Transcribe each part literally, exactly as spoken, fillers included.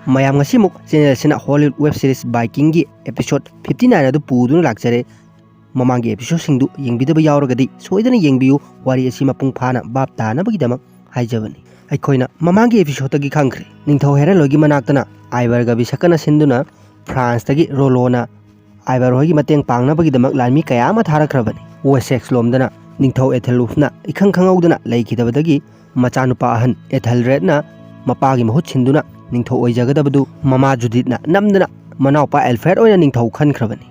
ꯃꯌꯥꯝ, ꯉꯁꯤꯃꯨꯛ ꯆꯦꯅꯦꯜ ꯑꯁꯤꯅ ꯍꯣꯂꯤꯋꯨꯗ ꯋꯦꯕ ꯁꯤꯔꯤꯁ ꯕꯥꯏꯀꯤꯡꯒꯤ ꯑꯦꯄꯤꯁꯣꯗ ꯐꯤꯐꯇꯤ ꯅꯥꯏꯟ ꯑꯗꯨ ꯄꯨꯗꯨꯅ ꯂꯥꯛꯆꯔꯦ꯫ ꯃꯃꯥꯡꯒꯤ ꯑꯦꯄꯤꯁꯣꯗꯁꯤꯡꯗꯨ ꯌꯦꯡꯕꯤꯗꯕ ꯌꯥꯎꯔꯒꯗꯤ ꯁꯣꯏꯗꯅ ꯌꯦꯡꯕꯤꯌꯨ, ꯋꯥꯔꯤ ꯑꯁꯤ ꯃꯄꯨꯡ ꯐꯥꯅ ꯚꯥꯞ ꯇꯥꯅꯕꯒꯤꯗꯃꯛ ꯍꯥꯏꯖꯕꯅꯤ꯫ ꯑꯩꯈꯣꯏꯅ ꯃꯃꯥꯡꯒꯤ ꯑꯦꯄꯤꯁꯣꯗꯇꯒꯤ ꯈꯪꯈ꯭ꯔꯦ, ꯅꯤꯡꯊꯧ ꯍꯦꯔꯜ ꯍꯣꯏꯒꯤ ꯃꯅꯥꯛꯇꯅ ꯑꯥꯏꯕꯔꯒ ꯕꯤꯁꯛꯀꯅ ꯁꯤꯟꯗꯨꯅ ꯐ꯭ꯔꯥꯟꯁꯇꯒꯤ ꯔꯣꯂꯣꯅ ꯑꯥꯏꯕꯔ ꯍꯣꯏꯒꯤ ꯃꯇꯦꯡ ꯄꯥꯡꯅꯕꯒꯤꯗꯃꯛ ꯂꯥꯟꯃꯤ ꯀꯌꯥ ꯑꯃ ꯊꯥꯔꯛꯈ꯭ꯔꯕꯅꯤ꯫ ꯋꯦꯁꯦꯛꯁ ꯂꯣꯝꯗꯅ ꯅꯤꯡꯊꯧ ꯑꯦꯊꯦꯜꯋꯨꯐꯅ ꯏꯈꯪ ꯈꯪꯍꯧꯗꯅ ꯂꯩꯈꯤꯗꯕꯗꯒꯤ ꯃꯆꯥꯅꯨꯄꯥ ꯑꯍꯟ ꯑꯦꯊꯦꯜꯔꯦꯗꯅ ꯃꯄꯥꯒꯤ ꯃꯍꯨꯠ ꯁꯤꯟꯗꯨꯅ ꯅꯤꯡꯊꯧ ꯑꯣꯏꯖꯒꯗꯕꯗꯨ ꯃꯃꯥ ꯖꯨꯗꯤꯠꯅ ꯅꯝꯗꯅ ꯃꯅꯥꯎꯄꯥ ꯑꯦꯜꯐ꯭ꯔꯦꯗ ꯑꯣꯏꯅ ꯅꯤꯡꯊꯧ ꯈꯟꯈ꯭ꯔꯕꯅꯤ꯫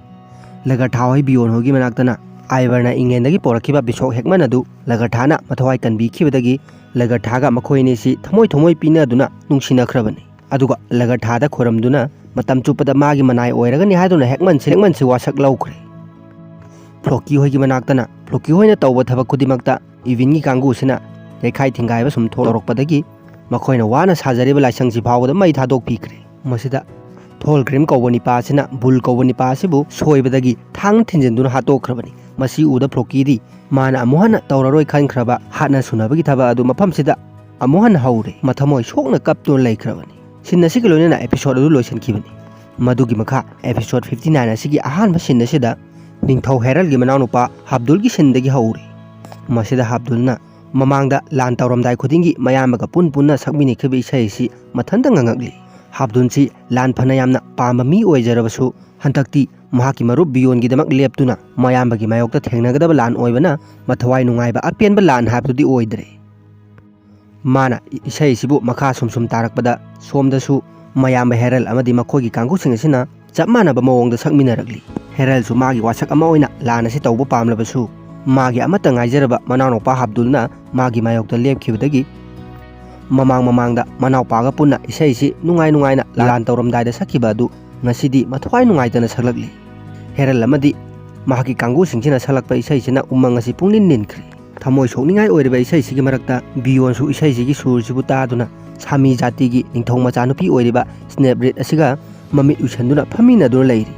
ꯂꯒꯔꯊꯥ ꯍꯣꯏ ꯕꯤꯌꯣꯟ ꯍꯣꯏꯒꯤ ꯃꯅꯥꯛꯇꯅ ꯑꯥꯏꯕꯔꯅ ꯏꯪꯂꯦꯟꯗꯒꯤ ꯄꯣꯔꯛꯈꯤꯕ ꯕꯤꯁꯣꯞ ꯍꯦꯛꯃꯟ ꯑꯗꯨ ꯂꯒꯔꯊꯥꯅ ꯃꯊꯧꯋꯥꯏ ꯀꯟꯕꯤꯈꯤꯕꯗꯒꯤ ꯂꯒꯔꯊꯥꯒ ꯃꯈꯣꯏ ꯑꯅꯤꯁꯤ ꯊꯃꯣꯏ ꯊꯃꯣꯏ ꯄꯤꯅꯗꯨꯅ ꯅꯨꯡꯁꯤꯅꯈ꯭ꯔꯕꯅꯤ꯫ ꯑꯗꯨꯒ ꯂꯒꯔꯊꯥꯗ ꯈꯣꯏꯔꯝꯗꯨꯅ ꯃꯇꯝ ꯆꯨꯞꯄꯗ ꯃꯥꯒꯤ ꯃꯅꯥꯏ ꯑꯣꯏꯔꯒꯅꯤ ꯍꯥꯏꯗꯨꯅ ꯍꯦꯛꯃꯟꯁꯤ, ꯍꯦꯛꯃꯟꯁꯤ ꯋꯥꯁꯛ ꯂꯧꯈ꯭ꯔꯦ꯫ ꯐ꯭ꯂꯣꯀꯤ ꯍꯣꯏꯒꯤ ꯃꯅꯥꯛꯇꯅ ꯐ꯭ꯂꯣꯀꯤ ꯍꯣꯏꯅ ꯇꯧꯕ ꯊꯕꯛ ꯈꯨꯗꯤꯡꯃꯛꯇ ꯏꯚꯤꯟꯒꯤ ꯀꯥꯡꯕꯨꯁꯤꯅ ꯌꯩꯈꯥꯏ ꯊꯤꯡꯒꯥꯏꯕ ꯁꯨꯝ ꯊꯣꯛꯂꯛꯄꯗꯒꯤ ꯃꯈꯣꯏꯅ ꯋꯥꯅ ꯁꯥꯖꯔꯤꯕ ꯂꯥꯏꯁꯪꯁꯤ ꯐꯥꯎꯕꯗ ꯃꯩ ꯊꯥꯗꯣꯛꯄꯤꯈ꯭ꯔꯦ꯫ ꯃꯁꯤꯗ ꯊꯣꯜꯒ꯭ꯔꯤꯝ ꯀꯧꯕ ꯅꯤꯄꯥ ꯑꯁꯤꯅ ꯕꯨꯜ ꯀꯧꯕ ꯅꯤꯄꯥ ꯑꯁꯤꯕꯨ ꯁꯣꯏꯕꯗꯒꯤ ꯊꯥꯡꯅ ꯊꯤꯟꯖꯤꯟꯗꯨꯅ ꯍꯥꯠꯇꯣꯛꯈ꯭ꯔꯕꯅꯤ꯫ ꯃꯁꯤ ꯎꯕꯗ ꯐ꯭ꯂꯣꯀꯤꯗꯤ ꯃꯥꯅ ꯑꯃꯨꯛ ꯍꯟꯅ ꯇꯧꯔꯔꯣꯏ ꯈꯟꯈ꯭ꯔꯕ ꯍꯥꯠꯅ ꯁꯨꯅꯕꯒꯤ ꯊꯕꯛ ꯑꯗꯨ ꯃꯐꯝꯁꯤꯗ ꯑꯃꯨꯛ ꯍꯟꯅ ꯍꯧꯔꯦ꯫ ꯃꯊꯃꯣꯏ ꯁꯣꯛꯅ ꯀꯞꯇꯨꯅ ꯂꯩꯈ꯭ꯔꯕꯅꯤ꯫ ꯁꯤꯟ ꯑꯁꯤꯒ ꯂꯣꯏꯅꯅ ꯑꯦꯄꯤꯁꯣꯗ ꯑꯗꯨ ꯂꯣꯏꯁꯤꯟꯈꯤꯕꯅꯤ꯫ ꯃꯗꯨꯒꯤ ꯃꯈꯥ ꯑꯦꯄꯤꯁꯣꯗ ꯐꯤꯐꯇꯤ ꯅꯥꯏꯟ ꯑꯁꯤꯒꯤ ꯑꯍꯥꯟꯕ ꯁꯤꯟ ꯑꯁꯤꯗ ꯅꯤꯡꯊꯧ ꯍꯦꯔꯜꯒꯤ ꯃꯅꯥꯎꯅꯨꯄꯥ ꯍꯥꯕꯗꯨꯜꯒꯤ ꯁꯤꯟꯗꯒꯤ ꯍꯧꯔꯤ꯫ ꯃꯁꯤꯗ ꯍꯥꯕꯗꯨꯜꯅ ꯃꯃꯥꯡꯗ ꯂꯥꯟ ꯇꯧꯔꯝꯗꯥꯏ ꯈꯨꯗꯤꯡꯒꯤ ꯃꯌꯥꯝꯕꯒ ꯄꯨꯟ ꯄꯨꯟꯅ ꯁꯛꯃꯤꯟꯅꯈꯤꯕ ꯏꯁꯩ ꯑꯁꯤ ꯃꯊꯟꯇ ꯉꯪꯉꯛꯂꯤ꯫ ꯍꯥꯕꯗꯨꯜꯁꯤ ꯂꯥꯟ ꯐꯅ ꯌꯥꯝꯅ ꯄꯥꯝꯕ ꯃꯤ ꯑꯣꯏꯖꯔꯕꯁꯨ, ꯍꯟꯗꯛꯇꯤ ꯃꯍꯥꯛꯀꯤ ꯃꯔꯨꯞ ꯕꯤꯌꯣꯟꯒꯤꯗꯃꯛ ꯂꯦꯞꯇꯨꯅ ꯃꯌꯥꯝꯕꯒꯤ ꯃꯥꯌꯣꯛꯇ ꯊꯦꯡꯅꯒꯗꯕ ꯂꯥꯟ ꯑꯣꯏꯕꯅ ꯃꯊꯋꯥꯏ ꯅꯨꯡꯉꯥꯏꯕ ꯑꯄꯦꯟꯕ ꯂꯥꯟ ꯍꯥꯏꯕꯗꯨꯗꯤ ꯑꯣꯏꯗ꯭ꯔꯦ꯫ ꯃꯥꯅ ꯏꯁꯩꯁꯤꯕꯨ ꯃꯈꯥ ꯁꯨꯝ ꯁꯨꯝ ꯇꯥꯔꯛꯄꯗ ꯁꯣꯝꯗꯁꯨ ꯃꯌꯥꯝꯕ ꯍꯦꯔꯜ ꯑꯃꯗꯤ ꯃꯈꯣꯏꯒꯤ ꯀꯥꯡꯕꯨꯁꯤꯡ ꯑꯁꯤꯅ ꯆꯞ ꯃꯥꯟꯅꯕ ꯃꯑꯣꯡꯗ ꯁꯛꯃꯤꯟꯅꯔꯛꯂꯤ꯫ ꯍꯦꯔꯜꯁꯨ ꯃꯥꯒꯤ ꯋꯥꯁꯛ ꯑꯃ ꯑꯣꯏꯅ ꯂꯥꯟ ꯑꯁꯤ ꯇꯧꯕ ꯄꯥꯝꯂꯕꯁꯨ, ꯃꯥꯒꯤ ꯑꯃꯠꯇ ꯉꯥꯏꯖꯔꯕ ꯃꯅꯥꯎꯅꯨꯄꯥ ꯍꯥꯕꯗꯨꯜꯅ ꯃꯥꯒꯤ ꯃꯥꯌꯣꯛꯇ ꯂꯦꯞꯈꯤꯕꯗꯒꯤ ꯃꯃꯥꯡ ꯃꯃꯥꯡꯗ ꯃꯅꯥꯎꯄꯥꯒ ꯄꯨꯟꯅ ꯏꯁꯩꯁꯤ ꯅꯨꯡꯉꯥꯏ ꯅꯨꯡꯉꯥꯏꯅ ꯂꯥꯟ ꯇꯧꯔꯝꯗꯥꯏꯗ ꯁꯛꯈꯤꯕ ꯑꯗꯨ ꯉꯁꯤꯗꯤ ꯃꯊ꯭ꯋꯥꯏ ꯅꯨꯡꯉꯥꯏꯇꯅ ꯁꯛꯂꯛꯂꯤ꯫ ꯍꯦꯔꯜ ꯑꯃꯗꯤ ꯃꯍꯥꯛꯀꯤ ꯀꯥꯡꯕꯨꯁꯤꯡꯁꯤꯅ ꯁꯛꯂꯛꯄ ꯏꯁꯩꯁꯤꯅ ꯎꯃꯪ ꯑꯁꯤ ꯄꯨꯡꯅꯤꯟ ꯅꯤꯟꯈ꯭ꯔꯦ꯫ ꯊꯃꯣꯏ ꯁꯣꯛꯅꯤꯡꯉꯥꯏ ꯑꯣꯏꯔꯤꯕ ꯏꯁꯩꯁꯤꯒꯤ ꯃꯔꯛꯇ ꯕꯤꯌꯣꯟꯁꯨ ꯏꯁꯩꯁꯤꯒꯤ ꯁꯨꯔꯁꯤꯕꯨ ꯇꯥꯗꯨꯅ ꯁꯥꯃꯤ ꯖꯥꯇꯤꯒꯤ ꯅꯤꯡꯊꯧ ꯃꯆꯥꯅꯨꯄꯤ ꯑꯣꯏꯔꯤꯕ ꯁ꯭ꯅꯦꯞꯔꯤꯠ ꯑꯁꯤꯒ ꯃꯃꯤꯠ ꯎꯏꯁꯟꯗꯨꯅ ꯐꯝꯃꯤꯟꯅꯗꯨꯅ ꯂꯩꯔꯤ꯫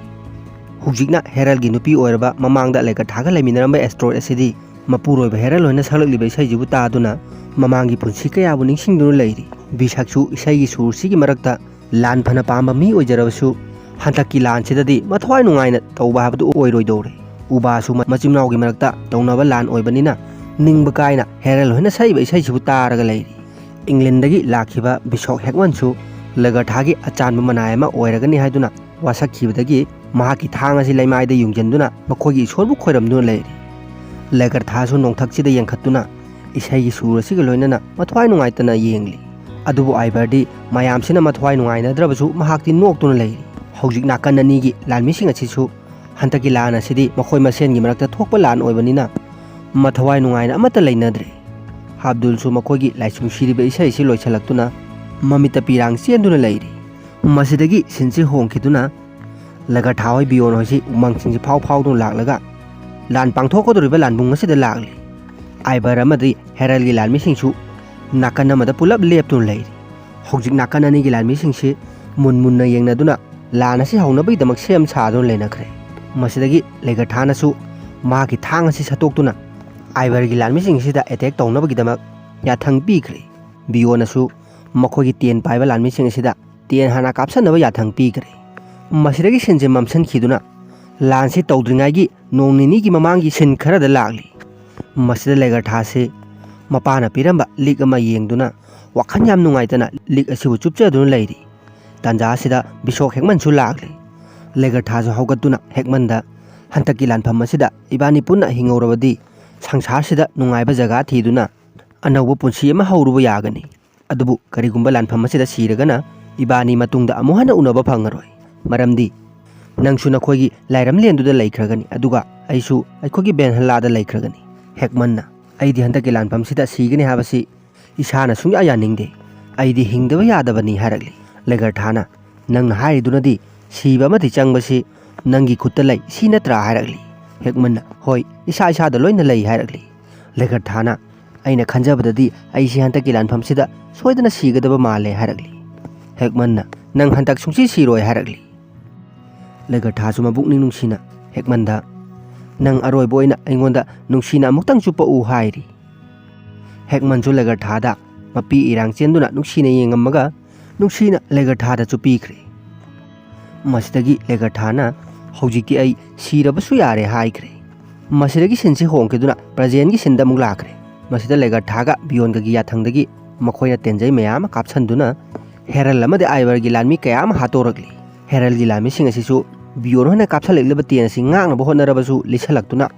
ꯍꯧꯖꯤꯛꯅ ꯍꯦꯔꯜꯒꯤ ꯅꯨꯄꯤ ꯑꯣꯏꯔꯕ ꯃꯃꯥꯡꯗ ꯂꯦꯒꯔꯊꯥꯒ ꯂꯩꯃꯤꯟꯅꯔꯝꯕ ꯑꯦꯁꯇ꯭ꯔꯣꯏꯠ ꯑꯁꯤꯗꯤ ꯃꯄꯨꯔꯣꯏꯕ ꯍꯦꯔꯜ ꯍꯣꯏꯅ ꯁꯛꯂꯛꯂꯤꯕ ꯏꯁꯩꯁꯤꯕꯨ ꯇꯥꯗꯨꯅ ꯃꯃꯥꯡꯒꯤ ꯄꯨꯟꯁꯤ ꯀꯌꯥꯕꯨ ꯅꯤꯡꯁꯤꯡꯗꯨꯅ ꯂꯩꯔꯤ꯫ ꯕꯤꯁꯛꯁꯨ ꯏꯁꯩꯒꯤ ꯁꯨꯔꯁꯤꯒꯤ ꯃꯔꯛꯇ ꯂꯥꯟ ꯐꯅ ꯄꯥꯝꯕ ꯃꯤ ꯑꯣꯏꯖꯔꯕꯁꯨ, ꯍꯟꯗꯛꯀꯤ ꯂꯥꯟꯁꯤꯗꯗꯤ ꯃꯊ꯭ꯋꯥꯏ ꯅꯨꯡꯉꯥꯏꯅ ꯇꯧꯕ ꯍꯥꯏꯕꯗꯨ ꯑꯣꯏꯔꯣꯏꯗꯧꯔꯦ꯫ ꯎꯕꯥꯁꯨ ꯃꯆꯤꯟ ꯃꯅꯥꯎꯒꯤ ꯃꯔꯛꯇ ꯇꯧꯅꯕ ꯂꯥꯟ ꯑꯣꯏꯕꯅꯤꯅ, ꯅꯤꯡꯕ ꯀꯥꯏꯅ ꯍꯦꯔꯜ ꯍꯣꯏꯅ ꯁꯛꯏꯕ ꯏꯁꯩꯁꯤꯕꯨ ꯇꯥꯔꯒ ꯂꯩꯔꯤ꯫ ꯏꯪꯂꯦꯟꯗꯒꯤ ꯂꯥꯛꯈꯤꯕ ꯕꯤꯁꯣꯛ ꯍꯦꯛꯃꯟꯁꯨ ꯂꯒꯔꯊꯥꯒꯤ ꯑꯆꯥꯟꯕ ꯃꯅꯥꯏ ꯑꯃ ꯑꯣꯏꯔꯒꯅꯤ ꯍꯥꯏꯗꯨꯅ ꯋꯥꯁꯛꯈꯤꯕꯗꯒꯤ, ꯃꯍꯥꯛꯀꯤ ꯊꯥꯡ ꯑꯁꯤ ꯂꯩꯃꯥꯏꯗ ꯌꯨꯡꯖꯟꯗꯨꯅ ꯃꯈꯣꯏꯒꯤ ꯏꯁꯣꯔꯕꯨ ꯈꯣꯏꯔꯝꯗꯨꯅ ꯂꯩꯔꯤ꯫ ꯂꯒꯔꯊꯥꯁꯨ ꯅꯣꯡꯊꯛꯁꯤꯗ ꯌꯦꯡꯈꯠꯇꯨꯅ ꯏꯁꯩꯒꯤ ꯁꯨꯔ ꯑꯁꯤꯒ ꯂꯣꯏꯅꯅ ꯃꯊ꯭ꯋꯥꯏ ꯅꯨꯡꯉꯥꯏꯇꯅ ꯌꯦꯡꯂꯤ꯫ ꯑꯗꯨꯕꯨ ꯑꯥꯏꯕꯔꯗꯤ ꯃꯌꯥꯝꯁꯤꯅ ꯃꯊ꯭ꯋꯥꯏ ꯅꯨꯡꯉꯥꯏꯅꯗ꯭ꯔꯕꯁꯨ ꯃꯍꯥꯛꯇꯤ ꯅꯣꯛꯇꯨꯅ ꯂꯩꯔꯤ꯫ ꯍꯧꯖꯤꯛ ꯅꯥꯀꯟ ꯑꯅꯤꯒꯤ ꯂꯥꯟꯃꯤꯁꯤꯡ ꯑꯁꯤꯁꯨ ꯍꯟꯗꯛꯀꯤ ꯂꯥꯟ ꯑꯁꯤꯗꯤ ꯃꯈꯣꯏ ꯃꯁꯦꯟꯒꯤ ꯃꯔꯛꯇ ꯊꯣꯛꯄ ꯂꯥꯟ ꯑꯣꯏꯕꯅꯤꯅ ꯃꯊ꯭ꯋꯥꯏ ꯅꯨꯡꯉꯥꯏꯅ ꯑꯃꯠꯇ ꯂꯩꯅꯗ꯭ꯔꯦ꯫ ꯑꯕꯗꯨꯜꯁꯨ ꯃꯈꯣꯏꯒꯤ ꯂꯥꯏꯁꯨꯡ ꯁꯤꯔꯤꯕ ꯏꯁꯩ ꯑꯁꯤ ꯂꯣꯏꯁꯤꯜꯂꯛꯇꯨꯅ ꯃꯃꯤꯠꯇ ꯄꯤꯔꯥꯡ ꯆꯦꯟꯗꯨꯅ ꯂꯩꯔꯤ꯫ ꯃꯁꯤꯗꯒꯤ ꯁꯤꯟꯁꯤ ꯍꯣꯡꯈꯤꯗꯨꯅ ꯂꯒꯔꯊꯥ ꯍꯣꯏ ꯕꯤꯌꯣꯟ ꯍꯣꯏꯁꯤ ꯎꯃꯪꯁꯤꯡꯁꯤ ꯐꯥꯎ ꯐꯥꯎꯗꯨꯅ ꯂꯥꯛꯂꯒ ꯂꯥꯟ ꯄꯥꯡꯊꯣꯛꯀꯗꯧꯔꯤꯕ ꯂꯥꯟꯕꯨꯡ ꯑꯁꯤꯗ ꯂꯥꯛꯂꯤ꯫ ꯑꯥꯏꯕꯔ ꯑꯃꯗꯤ ꯍꯦꯔꯜꯒꯤ ꯂꯥꯟꯃꯤꯁꯤꯡꯁꯨ ꯅꯥꯀꯟ ꯑꯃꯗ ꯄꯨꯂꯞ ꯂꯦꯞꯇꯨꯅ ꯂꯩꯔꯤ꯫ ꯍꯧꯖꯤꯛ ꯅꯥꯀꯟ ꯑꯅꯤꯒꯤ ꯂꯥꯟꯃꯤꯁꯤꯡꯁꯤ ꯃꯨꯟ ꯃꯨꯟꯅ ꯌꯦꯡꯅꯗꯨꯅ ꯂꯥꯟ ꯑꯁꯤ ꯍꯧꯅꯕꯒꯤꯗꯃꯛ ꯁꯦꯝ ꯁꯥꯗꯨꯅ ꯂꯩꯅꯈ꯭ꯔꯦ꯫ ꯃꯁꯤꯗꯒꯤ ꯂꯒꯔꯊꯥꯅꯁꯨ ꯃꯍꯥꯛꯀꯤ ꯊꯥꯡ ꯑꯁꯤ ꯁꯠꯇꯣꯛꯇꯨꯅ ꯑꯥꯏꯕꯔꯒꯤ ꯂꯥꯟꯃꯤꯁꯤꯡꯁꯤꯗ ꯑꯦꯇꯦꯛ ꯇꯧꯅꯕꯒꯤꯗꯃꯛ ꯌꯥꯊꯪ ꯄꯤꯈ꯭ꯔꯦ꯫ ꯕꯤꯌꯣꯟꯅꯁꯨ ꯃꯈꯣꯏꯒꯤ ꯇꯦꯟ ꯄꯥꯏꯕ ꯂꯥꯟꯃꯤꯁꯤꯡ ꯑꯁꯤꯗ ꯇꯦꯟ ꯍꯥꯟꯅ ꯀꯥꯞꯁꯟꯅꯕ ꯌꯥꯊꯪ ꯄꯤꯈ꯭ꯔꯦ꯫ ꯃꯁꯤꯗꯒꯤ ꯁꯤꯟꯁꯦ ꯃꯝꯁꯤꯟꯈꯤꯗꯨꯅ ꯂꯥꯟꯁꯤ ꯇꯧꯗ꯭ꯔꯤꯉꯩꯒꯤ ꯅꯣꯡ ꯅꯤꯅꯤꯒꯤ ꯃꯃꯥꯡꯒꯤ ꯁꯤꯟ ꯈꯔꯗ ꯂꯥꯛꯂꯤ꯫ ꯃꯁꯤꯗ ꯂꯒꯔꯊꯥꯁꯤ ꯃꯄꯥꯅ ꯄꯤꯔꯝꯕ ꯂꯤꯛ ꯑꯃ ꯌꯦꯡꯗꯨꯅ ꯋꯥꯈꯜ ꯌꯥꯝ ꯅꯨꯡꯉꯥꯏꯇꯅ ꯂꯤꯛ ꯑꯁꯤꯕꯨ ꯆꯨꯞꯆꯗꯨꯅ ꯂꯩꯔꯤ꯫ ꯇꯥꯟꯖꯥ ꯑꯁꯤꯗ ꯕꯤꯁꯣꯛ ꯍꯦꯛꯃꯟꯁꯨ ꯂꯥꯛꯂꯤ꯫ ꯂꯒꯔꯊꯥꯁꯨ ꯍꯧꯒꯠꯇꯨꯅ ꯍꯦꯛꯃꯟꯗ, "ꯍꯟꯗꯛꯀꯤ ꯂꯥꯟꯐꯝ ꯑꯁꯤꯗ ꯏꯕꯥꯅꯤ ꯄꯨꯟꯅ ꯍꯤꯡꯍꯧꯔꯕꯗꯤ ꯁꯪꯁꯥꯔꯁꯤꯗ ꯅꯨꯡꯉꯥꯏꯕ ꯖꯒꯥ ꯊꯤꯗꯨꯅ ꯑꯅꯧꯕ ꯄꯨꯟꯁꯤ ꯑꯃ ꯍꯧꯔꯨꯕ ꯌꯥꯒꯅꯤ꯫ ꯑꯗꯨꯕꯨ ꯀꯔꯤꯒꯨꯝꯕ ꯂꯥꯟꯐꯝ ꯑꯁꯤꯗ ꯁꯤꯔꯒꯅ ꯏꯕꯥꯅꯤ ꯃꯇꯨꯡꯗ ꯑꯃꯨꯛ ꯍꯟꯅ ꯎꯅꯕ ꯐꯪꯉꯔꯣꯏ꯫ ꯃꯔꯝꯗꯤ ꯅꯪꯁꯨ ꯅꯈꯣꯏꯒꯤ ꯂꯥꯏꯔꯝꯂꯦꯟꯗꯨꯗ ꯂꯩꯈ꯭ꯔꯒꯅꯤ, ꯑꯗꯨꯒ ꯑꯩꯁꯨ ꯑꯩꯈꯣꯏꯒꯤ ꯕꯦꯟꯍꯜꯂꯥꯗ ꯂꯩꯈ꯭ꯔꯒꯅꯤ꯫" ꯍꯦꯛꯃꯟꯅ, "ꯑꯩꯗꯤ ꯍꯟꯗꯛꯀꯤ ꯂꯥꯟꯐꯝꯁꯤꯗ ꯁꯤꯒꯅꯤ ꯍꯥꯏꯕꯁꯤ ꯏꯁꯥꯅ ꯁꯨꯡꯌꯥ ꯌꯥꯅꯤꯡꯗꯦ꯫ ꯑꯩꯗꯤ ꯍꯤꯡꯗꯕ ꯌꯥꯗꯕꯅꯤ" ꯍꯥꯏꯔꯛꯂꯤ꯫ ꯂꯒꯔꯊꯥꯅ, "ꯅꯪꯅ ꯍꯥꯏꯔꯤꯗꯨꯅꯗꯤ ꯁꯤꯕ ꯑꯃꯗꯤ ꯆꯪꯕꯁꯤ ꯅꯪꯒꯤ ꯈꯨꯠꯇ ꯂꯩ, ꯁꯤ ꯅꯠꯇ꯭ꯔꯥ?" ꯍꯥꯏꯔꯛꯂꯤ꯫ ꯍꯦꯛꯃꯟꯅ, "ꯍꯣꯏ, ꯏꯁꯥ ꯏꯁꯥꯗ ꯂꯣꯏꯅ ꯂꯩ" ꯍꯥꯏꯔꯛꯂꯤ꯫ ꯂꯒꯔꯊꯥꯅ, "ꯑꯩꯅ ꯈꯟꯖꯕꯗꯗꯤ ꯑꯩꯁꯤ ꯍꯟꯗꯛꯀꯤ ꯂꯥꯟꯐꯝꯁꯤꯗ ꯁꯣꯏꯗꯅ ꯁꯤꯒꯗꯕ ꯃꯥꯜꯂꯦ" ꯍꯥꯏꯔꯛꯂꯤ꯫ ꯍꯦꯛꯃꯟꯅ, "ꯅꯪ ꯍꯟꯗꯛ ꯁꯨꯡꯁꯤ ꯁꯤꯔꯣꯏ" ꯍꯥꯏꯔꯛꯂꯤ꯫ ꯂꯒꯔꯊꯥꯁꯨ ꯃꯕꯨꯛꯅꯤꯡ ꯅꯨꯡꯁꯤꯅ ꯍꯦꯛꯃꯟꯗ, "ꯅꯪ ꯑꯔꯣꯏꯕ ꯑꯣꯏꯅ ꯑꯩꯉꯣꯟꯗ ꯅꯨꯡꯁꯤꯅ ꯑꯃꯨꯛꯇꯪ ꯆꯨꯞꯄꯛꯎ" ꯍꯥꯏꯔꯤ꯫ ꯍꯦꯛꯃꯟꯁꯨ ꯂꯒꯔꯊꯥꯗ ꯃꯄꯤ ꯏꯔꯥꯡ ꯆꯦꯟꯗꯨꯅ ꯅꯨꯡꯁꯤꯅ ꯌꯦꯡꯉꯝꯃꯒ ꯅꯨꯡꯁꯤꯅ ꯂꯦꯒꯔꯊꯥꯗꯁꯨ ꯄꯤꯈ꯭ꯔꯦ꯫ ꯃꯁꯤꯗꯒꯤ ꯂꯦꯒꯔꯊꯥꯅ "ꯍꯧꯖꯤꯛꯇꯤ ꯑꯩ ꯁꯤꯔꯕꯁꯨ ꯌꯥꯔꯦ" ꯍꯥꯏꯈ꯭ꯔꯦ꯫ ꯃꯁꯤꯗꯒꯤ ꯁꯤꯟꯁꯤ ꯍꯣꯡꯈꯤꯗꯨꯅ ꯄ꯭ꯔꯖꯦꯟꯒꯤ ꯁꯤꯟꯗ ꯑꯃꯨꯛ ꯂꯥꯛꯈ꯭ꯔꯦ꯫ ꯃꯁꯤꯗ ꯂꯦꯒꯔꯊꯥꯒ ꯕꯤꯌꯣꯟꯒꯒꯤ ꯌꯥꯊꯪꯗꯒꯤ ꯃꯈꯣꯏꯅ ꯇꯦꯟꯖꯩ ꯃꯌꯥꯝ ꯑꯃ ꯀꯥꯞꯁꯟꯗꯨꯅ ꯍꯦꯔꯜ ꯑꯃꯗꯤ ꯑꯥꯏꯕꯔꯒꯤ ꯂꯥꯟꯃꯤ ꯀꯌꯥ ꯑꯃ ꯍꯥꯠꯇꯣꯔꯛꯂꯤ꯫ ꯍꯦꯔꯜꯒꯤ ꯂꯥꯟꯃꯤꯁꯤꯡ ꯑꯁꯤꯁꯨ ꯕꯤꯌꯣꯟ ꯍꯣꯏꯅ ꯀꯥꯞꯁꯜꯂꯛꯂꯤꯕ ꯇꯦꯟ ꯑꯁꯤ ꯉꯥꯛꯅꯕ ꯍꯣꯠꯅꯔꯕꯁꯨ ꯂꯤꯁꯜꯂꯛꯇꯨꯅ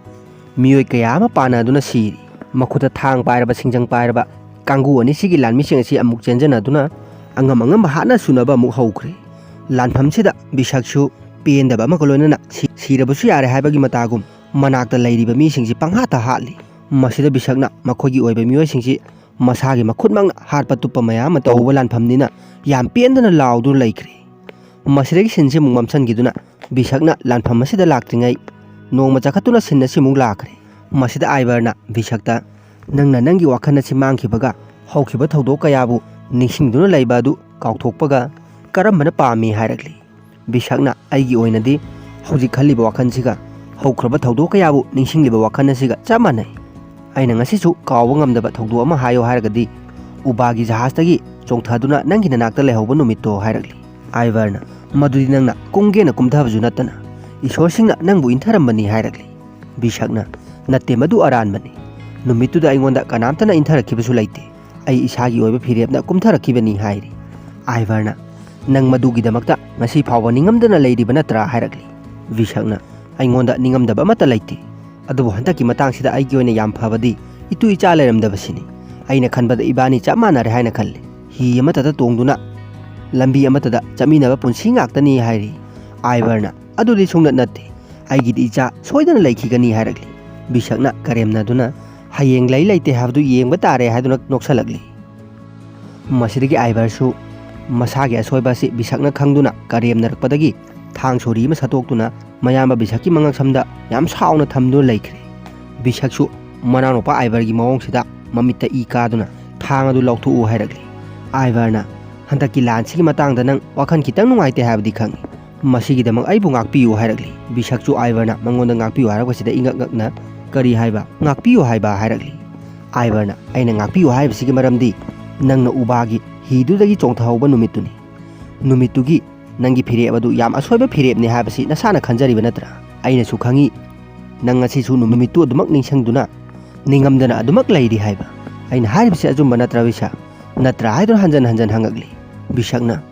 ꯃꯤꯑꯣꯏ ꯀꯌꯥ ꯑꯃ ꯄꯥꯟꯅꯗꯨꯅ ꯁꯤꯔꯤ꯫ ꯃꯈꯨꯠꯇ ꯊꯥꯡ ꯄꯥꯏꯔꯕ, ꯁꯤꯡꯖꯪ ꯄꯥꯏꯔꯕ ꯀꯥꯡꯕꯨ ꯑꯅꯤꯁꯤꯒꯤ ꯂꯥꯟꯃꯤꯁꯤꯡ ꯑꯁꯤ ꯑꯃꯨꯛ ꯆꯦꯟꯖꯟꯅꯗꯨꯅ ꯑꯉꯝ ꯑꯉꯝꯕ ꯍꯥꯠꯅ ꯁꯨꯅꯕ ꯑꯃꯨꯛ ꯍꯧꯈ꯭ꯔꯦ꯫ ꯂꯥꯟꯐꯝꯁꯤꯗ ꯕꯤꯁꯛꯁꯨ ꯄꯦꯟꯗꯕ ꯑꯃꯒ ꯂꯣꯏꯅꯅ ꯁꯤ-, ꯁꯤꯔꯕꯁꯨ ꯌꯥꯔꯦ ꯍꯥꯏꯕꯒꯤ ꯃꯇꯥꯒꯨꯝ ꯃꯅꯥꯛꯇ ꯂꯩꯔꯤꯕ ꯃꯤꯁꯤꯡꯁꯤ ꯄꯪꯍꯥꯠꯇ ꯍꯥꯠꯂꯤ꯫ ꯃꯁꯤꯗ ꯕꯤꯁꯛꯅ ꯃꯈꯣꯏꯒꯤ ꯑꯣꯏꯕ ꯃꯤꯑꯣꯏꯁꯤꯡꯁꯤ ꯃꯁꯥꯒꯤ ꯃꯈꯨꯠꯃꯛꯅ ꯍꯥꯠꯄ ꯇꯨꯞꯄ ꯃꯌꯥꯝ ꯑꯃ ꯇꯧꯕ ꯂꯥꯟꯐꯝꯅꯤꯅ ꯌꯥꯝ ꯄꯦꯟꯗꯅ ꯂꯥꯎꯗꯨꯅ ꯂꯩꯈ꯭ꯔꯦ꯫ ꯃꯁꯤꯗꯒꯤ ꯁꯤꯟꯁꯤ ꯑꯃꯨꯛ ꯃꯝꯁꯤꯟꯈꯤꯗꯨꯅ ꯕꯤꯁꯛꯅ ꯂꯥꯟꯐꯝ ꯑꯁꯤꯗ ꯂꯥꯛꯇ꯭ꯔꯤꯉꯩ ꯅꯣꯡꯃ ꯆꯈꯠꯇꯨꯅ ꯁꯤꯟ ꯑꯁꯤꯃꯨꯛ ꯂꯥꯛꯈ꯭ꯔꯦ꯫ ꯃꯁꯤꯗ ꯑꯥꯏꯕꯔꯅ ꯕꯤꯁꯛꯇ "ꯅꯪꯅ ꯅꯪꯒꯤ ꯋꯥꯈꯜ ꯑꯁꯤ ꯃꯥꯡꯈꯤꯕꯒ ꯍꯧꯈꯤꯕ ꯊꯧꯗꯣꯛ ꯀꯌꯥꯕꯨ ꯅꯤꯡꯁꯤꯡꯗꯨꯅ ꯂꯩꯕ ꯑꯗꯨ ꯀꯥꯎꯊꯣꯛꯄꯒ ꯀꯔꯝꯕꯅ ꯄꯥꯝꯃꯤ?" ꯍꯥꯏꯔꯛꯂꯤ꯫ ꯕꯤꯁꯛꯅ "ꯑꯩꯒꯤ ꯑꯣꯏꯅꯗꯤ ꯍꯧꯖꯤꯛ ꯈꯜꯂꯤꯕ ꯋꯥꯈꯜꯁꯤꯒ ꯍꯧꯈ꯭ꯔꯕ ꯊꯧꯗꯣꯛ ꯀꯌꯥꯕꯨ ꯅꯤꯡꯁꯤꯡꯂꯤꯕ ꯋꯥꯈꯜ ꯑꯁꯤꯒ ꯆꯞ ꯃꯥꯟꯅꯩ꯫ ꯑꯩꯅ ꯉꯁꯤꯁꯨ ꯀꯥꯎꯕ ꯉꯝꯗꯕ ꯊꯧꯗꯣꯛ ꯑꯃ ꯍꯥꯏꯌꯣ ꯍꯥꯏꯔꯒꯗꯤ ꯎꯕꯥꯒꯤ ꯖꯍꯥꯖꯇꯒꯤ ꯆꯣꯡꯊꯗꯨꯅ ꯅꯪꯒꯤ ꯅꯅꯥꯛꯇ ꯂꯩꯍꯧꯕ ꯅꯨꯃꯤꯠꯇꯣ" ꯍꯥꯏꯔꯛꯂꯤ꯫ ꯑꯥꯏꯕꯔꯅ "ꯃꯗꯨꯗꯤ ꯅꯪꯅ ꯀꯨꯝꯒꯦꯅ ꯀꯨꯝꯊꯕꯁꯨ ꯅꯠꯇꯅ ꯏꯁꯣꯔꯁꯤꯡꯅ ꯅꯪꯕꯨ ꯏꯟꯊꯔꯝꯕꯅꯤ" ꯍꯥꯏꯔꯛꯂꯤ꯫ ꯕꯤꯁꯛꯅ "ꯅꯠꯇꯦ, ꯃꯗꯨ ꯑꯔꯥꯟꯕꯅꯤ꯫ ꯅꯨꯃꯤꯠꯇꯨꯗ ꯑꯩꯉꯣꯟꯗ ꯀꯅꯥꯝꯇꯅ ꯏꯟꯊꯔꯛꯈꯤꯕꯁꯨ ꯂꯩꯇꯦ꯫ ꯑꯩ ꯏꯁꯥꯒꯤ ꯑꯣꯏꯕ ꯐꯤꯔꯦꯞꯅ ꯀꯨꯝꯊꯔꯛꯈꯤꯕꯅꯤ" ꯍꯥꯏꯔꯤ꯫ ꯑꯥꯏꯕꯔꯅ "ꯅꯪ ꯃꯗꯨꯒꯤꯗꯃꯛꯇ ꯉꯁꯤ ꯐꯥꯎꯕ ꯅꯤꯡꯉꯝꯗꯅ ꯂꯩꯔꯤꯕ ꯅꯠꯇ꯭ꯔꯥ?" ꯍꯥꯏꯔꯛꯂꯤ꯫ ꯕꯤꯁꯛꯅ "ꯑꯩꯉꯣꯟꯗ ꯅꯤꯡꯉꯝꯗꯕ ꯑꯃꯠꯇ ꯂꯩꯇꯦ꯫ ꯑꯗꯨꯕꯨ ꯍꯟꯗꯛꯀꯤ ꯃꯇꯥꯡꯁꯤꯗ ꯑꯩꯒꯤ ꯑꯣꯏꯅ ꯌꯥꯝ ꯐꯕꯗꯤ ꯏꯇꯨ ꯏꯆꯥ ꯂꯩꯔꯝꯗꯕꯁꯤꯅꯤ꯫ ꯑꯩꯅ ꯈꯟꯕꯗ ꯏꯕꯥꯅꯤ ꯆꯞ ꯃꯥꯟꯅꯔꯦ ꯍꯥꯏꯅ ꯈꯜꯂꯤ꯫ ꯍꯤ ꯑꯃꯠꯇꯗ ꯇꯣꯡꯗꯨꯅ ꯂꯝꯕꯤ ꯑꯃꯠꯇꯗ ꯆꯠꯃꯤꯟꯅꯕ ꯄꯨꯟꯁꯤ ꯉꯥꯛꯇꯅꯤ" ꯍꯥꯏꯔꯤ꯫ ꯑꯥꯏꯕꯔꯅ "ꯑꯗꯨꯗꯤ ꯁꯨꯡꯅꯠ ꯅꯠꯇꯦ꯫ ꯑꯩꯒꯤꯗꯤ ꯏꯆꯥ ꯁꯣꯏꯗꯅ ꯂꯩꯈꯤꯒꯅꯤ" ꯍꯥꯏꯔꯛꯂꯤ꯫ ꯕꯤꯁꯛꯅ ꯀꯔꯦꯝꯅꯗꯨꯅ "ꯍꯌꯦꯡ ꯂꯩ ꯂꯩꯇꯦ ꯍꯥꯏꯕꯗꯨ ꯌꯦꯡꯕ ꯇꯥꯔꯦ" ꯍꯥꯏꯗꯨꯅ ꯅꯣꯛꯁꯜꯂꯛꯂꯤ꯫ ꯃꯁꯤꯗꯒꯤ ꯑꯥꯏꯕꯔꯁꯨ ꯃꯁꯥꯒꯤ ꯑꯁꯣꯏꯕ ꯑꯁꯤ ꯕꯤꯁꯛꯅ ꯈꯪꯗꯨꯅ ꯀꯔꯦꯝꯅꯔꯛꯄꯗꯒꯤ ꯊꯥꯡ ꯁꯣꯔꯤ ꯑꯃ ꯁꯠꯇꯣꯛꯇꯨꯅ ꯃꯌꯥꯝꯕ ꯕꯤꯁꯛꯀꯤ ꯃꯉꯛꯁꯝꯗ ꯌꯥꯝ ꯁꯥꯎꯅ ꯊꯝꯗꯨꯅ ꯂꯩꯈ꯭ꯔꯦ꯫ ꯕꯤꯁꯛꯁꯨ ꯃꯅꯥꯎꯅꯨꯄꯥ ꯑꯥꯏꯕꯔꯒꯤ ꯃꯑꯣꯡꯁꯤꯗ ꯃꯃꯤꯠꯇ ꯏ ꯀꯥꯗꯨꯅ "ꯊꯥꯡ ꯑꯗꯨ ꯂꯧꯊꯣꯛꯎ" ꯍꯥꯏꯔꯛꯂꯤ꯫ ꯑꯥꯏꯕꯔꯅ "ꯍꯟꯗꯛꯀꯤ ꯂꯥꯟꯁꯤꯒꯤ ꯃꯇꯥꯡꯗ ꯅꯪ ꯋꯥꯈꯜ ꯈꯤꯇꯪ ꯅꯨꯡꯉꯥꯏꯇꯦ ꯍꯥꯏꯕꯗꯤ ꯈꯪꯏ꯫ ꯃꯁꯤꯒꯤꯗꯃꯛ ꯑꯩꯕꯨ ꯉꯥꯛꯄꯤꯌꯨ" ꯍꯥꯏꯔꯛꯂꯤ꯫ ꯕꯤꯁꯛꯁꯨ ꯑꯥꯏꯕꯔꯅ ꯃꯉꯣꯟꯗ "ꯉꯥꯛꯄꯤꯌꯨ" ꯍꯥꯏꯔꯛꯄꯁꯤꯗ ꯏꯉꯛ ꯉꯛꯅ "ꯀꯔꯤ ꯍꯥꯏꯕ? ꯉꯥꯛꯄꯤꯌꯨ ꯍꯥꯏꯕ?" ꯍꯥꯏꯔꯛꯂꯤ꯫ ꯑꯥꯏꯕꯔꯅ "ꯑꯩꯅ ꯉꯥꯛꯄꯤꯌꯨ ꯍꯥꯏꯕꯁꯤꯒꯤ ꯃꯔꯝꯗꯤ ꯅꯪꯅ ꯎꯕꯥꯒꯤ ꯍꯤꯗꯨꯗꯒꯤ ꯆꯣꯡꯊꯍꯧꯕ ꯅꯨꯃꯤꯠꯇꯨꯅꯤ꯫ ꯅꯨꯃꯤꯠꯇꯨꯒꯤ ꯅꯪꯒꯤ ꯐꯤꯔꯦꯞ ꯑꯗꯨ ꯌꯥꯝ ꯑꯁꯣꯏꯕ ꯐꯤꯔꯦꯞꯅꯤ ꯍꯥꯏꯕꯁꯤ ꯅꯁꯥꯅ ꯈꯟꯖꯔꯤꯕ ꯅꯠꯇ꯭ꯔꯥ? ꯑꯩꯅꯁꯨ ꯈꯪꯏ, ꯅꯪ ꯉꯁꯤꯁꯨ ꯅꯨꯃꯤꯠꯇꯨ ꯑꯗꯨꯃꯛ ꯅꯤꯡꯁꯤꯡꯗꯨꯅ ꯅꯤꯡꯉꯝꯗꯅ ꯑꯗꯨꯃꯛ ꯂꯩꯔꯤ ꯍꯥꯏꯕ꯫ ꯑꯩꯅ ꯍꯥꯏꯔꯤꯕꯁꯤ ꯑꯆꯨꯝꯕ ꯅꯠꯇ꯭ꯔꯥ, ꯕꯤꯁꯥꯛ? ꯅꯠꯇ꯭ꯔꯥ ꯍꯥꯏꯗꯨꯅ ꯍꯟꯖꯟ ꯍꯟꯖꯟ ꯍꯪꯉꯛꯂꯤ꯫ ꯕꯤꯁꯥꯛꯅ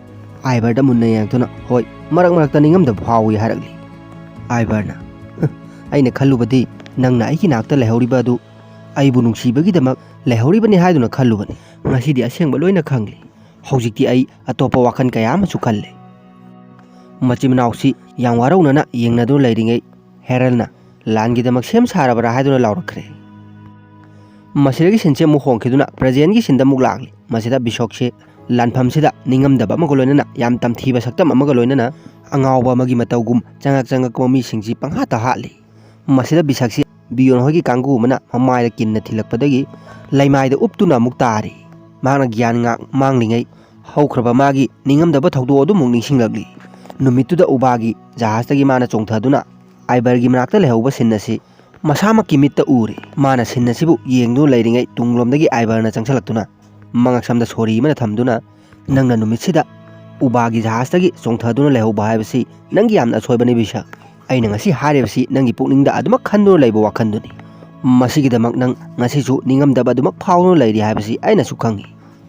ꯑꯥꯏꯕꯔꯗ ꯃꯨꯟꯅ ꯌꯦꯡꯗꯨꯅ, "ꯍꯣꯏ, ꯃꯔꯛ ꯃꯔꯛꯇ ꯅꯤꯡꯉꯝꯗꯕ ꯐꯥꯎꯏ" ꯍꯥꯏꯔꯛꯂꯤ꯫ ꯑꯥꯏꯕꯔꯅ, "ꯍ, ꯑꯩꯅ ꯈꯜꯂꯨꯕꯗꯤ ꯅꯪꯅ ꯑꯩꯒꯤ ꯅꯥꯛꯇ ꯂꯩꯍꯧꯔꯤꯕ ꯑꯗꯨ ꯑꯩꯕꯨ ꯅꯨꯡꯁꯤꯕꯒꯤꯗꯃꯛ ꯂꯩꯍꯧꯔꯤꯕꯅꯤ ꯍꯥꯏꯗꯨꯅ ꯈꯜꯂꯨꯕꯅꯤ꯫ ꯉꯁꯤꯗꯤ ꯑꯁꯦꯡꯕ ꯂꯣꯏꯅ ꯈꯪꯂꯦ꯫ ꯍꯧꯖꯤꯛꯇꯤ ꯑꯩ ꯑꯇꯣꯞꯄ ꯋꯥꯈꯜ ꯀꯌꯥ ꯑꯃꯁꯨ ꯈꯜꯂꯦ"꯫ ꯃꯆꯤꯟ ꯃꯅꯥꯎꯁꯤ ꯌꯥꯝ ꯋꯥꯔꯧꯅꯅ ꯌꯦꯡꯅꯗꯨꯅ ꯂꯩꯔꯤꯉꯩ, ꯍꯦꯔꯜꯅ, "ꯂꯥꯟꯒꯤꯗꯃꯛ ꯁꯦꯝ ꯁꯥꯔꯕ꯭ꯔꯥ?" ꯍꯥꯏꯗꯨꯅ ꯂꯥꯎꯔꯛꯈ꯭ꯔꯦ꯫ ꯃꯁꯤꯗꯒꯤ ꯁꯤꯟꯁꯦ ꯑꯃꯨꯛ ꯍꯣꯡꯈꯤꯗꯨꯅ ꯄ꯭ꯔꯖꯦꯟꯒꯤ ꯁꯤꯟꯗ ꯑꯃꯨꯛ ꯂꯥꯛꯂꯤ꯫ ꯃꯁꯤꯗ ꯕꯤꯁꯣꯛꯁꯦ ꯂꯥꯟꯐꯝꯁꯤꯗ ꯅꯤꯡꯉꯝꯗꯕ ꯑꯃꯒ ꯂꯣꯏꯅꯅ, ꯌꯥꯝ ꯇꯝꯊꯤꯕ ꯁꯛꯇꯝ ꯑꯃꯒ ꯂꯣꯏꯅꯅ, ꯑꯉꯥꯎꯕ ꯑꯃꯒꯤ ꯃꯇꯧꯒꯨꯝ ꯆꯉꯛ ꯆꯉꯛꯄ ꯃꯤꯁꯤꯡꯁꯤ ꯄꯪꯍꯥꯠꯇ ꯍꯥꯠꯂꯤ꯫ ꯃꯁꯤꯗ ꯕꯤꯁꯛꯁꯤ ꯕꯤꯌꯣꯟ ꯍꯣꯏꯒꯤ ꯀꯥꯡꯕꯨ ꯑꯃꯅ ꯃꯃꯥꯏꯗ ꯀꯤꯟꯅ ꯊꯤꯜꯂꯛꯄꯗꯒꯤ ꯂꯩꯃꯥꯏꯗ ꯎꯞꯇꯨꯅ ꯑꯃꯨꯛ ꯇꯥꯔꯤ꯫ ꯃꯍꯥꯛꯅ ꯒ꯭ꯌꯥꯟ ꯉꯥꯛ ꯃꯥꯡꯂꯤꯉꯩ, ꯍꯧꯈ꯭ꯔꯕ ꯃꯥꯒꯤ ꯅꯤꯡꯉꯝꯗꯕ ꯊꯧꯗꯣꯛ ꯑꯗꯨꯃꯨꯛ ꯅꯤꯡꯁꯤꯡꯂꯛꯂꯤ꯫ ꯅꯨꯃꯤꯠꯇꯨꯗ ꯎꯕꯥꯒꯤ ꯖꯍꯥꯖꯇꯒꯤ ꯃꯥꯅ ꯆꯣꯡꯊꯗꯨꯅ ꯑꯥꯏꯕꯔꯒꯤ ꯃꯅꯥꯛꯇ ꯂꯩꯍꯧꯕ ꯁꯤꯟ ꯑꯁꯤ ꯃꯁꯥꯃꯛꯀꯤ ꯃꯤꯠꯇ ꯎꯔꯦ꯫ ꯃꯥꯅ ꯁꯤꯟ ꯑꯁꯤꯕꯨ ꯌꯦꯡꯗꯨꯅ ꯂꯩꯔꯤꯉꯩ, ꯇꯨꯡꯂꯣꯝꯗꯒꯤ ꯑꯥꯏꯕꯔꯅ ꯆꯪꯁꯤꯜꯂꯛꯇꯨꯅ ꯃꯉꯛꯁꯝꯗ ꯁꯣꯔꯤ ꯑꯃꯅ ꯊꯝꯗꯨꯅ, "ꯅꯪꯅ ꯅꯨꯃꯤꯠꯁꯤꯗ ꯎꯕꯥꯒꯤ ꯖꯍꯥꯖꯇꯒꯤ ꯆꯣꯡꯊꯗꯨꯅ ꯂꯩꯍꯧꯕ ꯍꯥꯏꯕꯁꯤ ꯅꯪꯒꯤ ꯌꯥꯝꯅ ꯑꯁꯣꯏꯕꯅꯤ, ꯕꯤꯁꯛ꯫ ꯑꯩꯅ ꯉꯁꯤ ꯍꯥꯏꯔꯤꯕꯁꯤ ꯅꯪꯒꯤ ꯄꯨꯛꯅꯤꯡꯗ ꯑꯗꯨꯃꯛ ꯈꯟꯗꯨꯅ ꯂꯩꯕ ꯋꯥꯈꯜꯗꯨꯅꯤ꯫ ꯃꯁꯤꯒꯤꯗꯃꯛ ꯅꯪ ꯉꯁꯤꯁꯨ ꯅꯤꯡꯉꯝꯗꯕ ꯑꯗꯨꯃꯛ ꯐꯥꯎꯗꯨꯅ ꯂꯩꯔꯤ ꯍꯥꯏꯕꯁꯤ ꯑꯩꯅꯁꯨ ꯈꯪꯏ꯫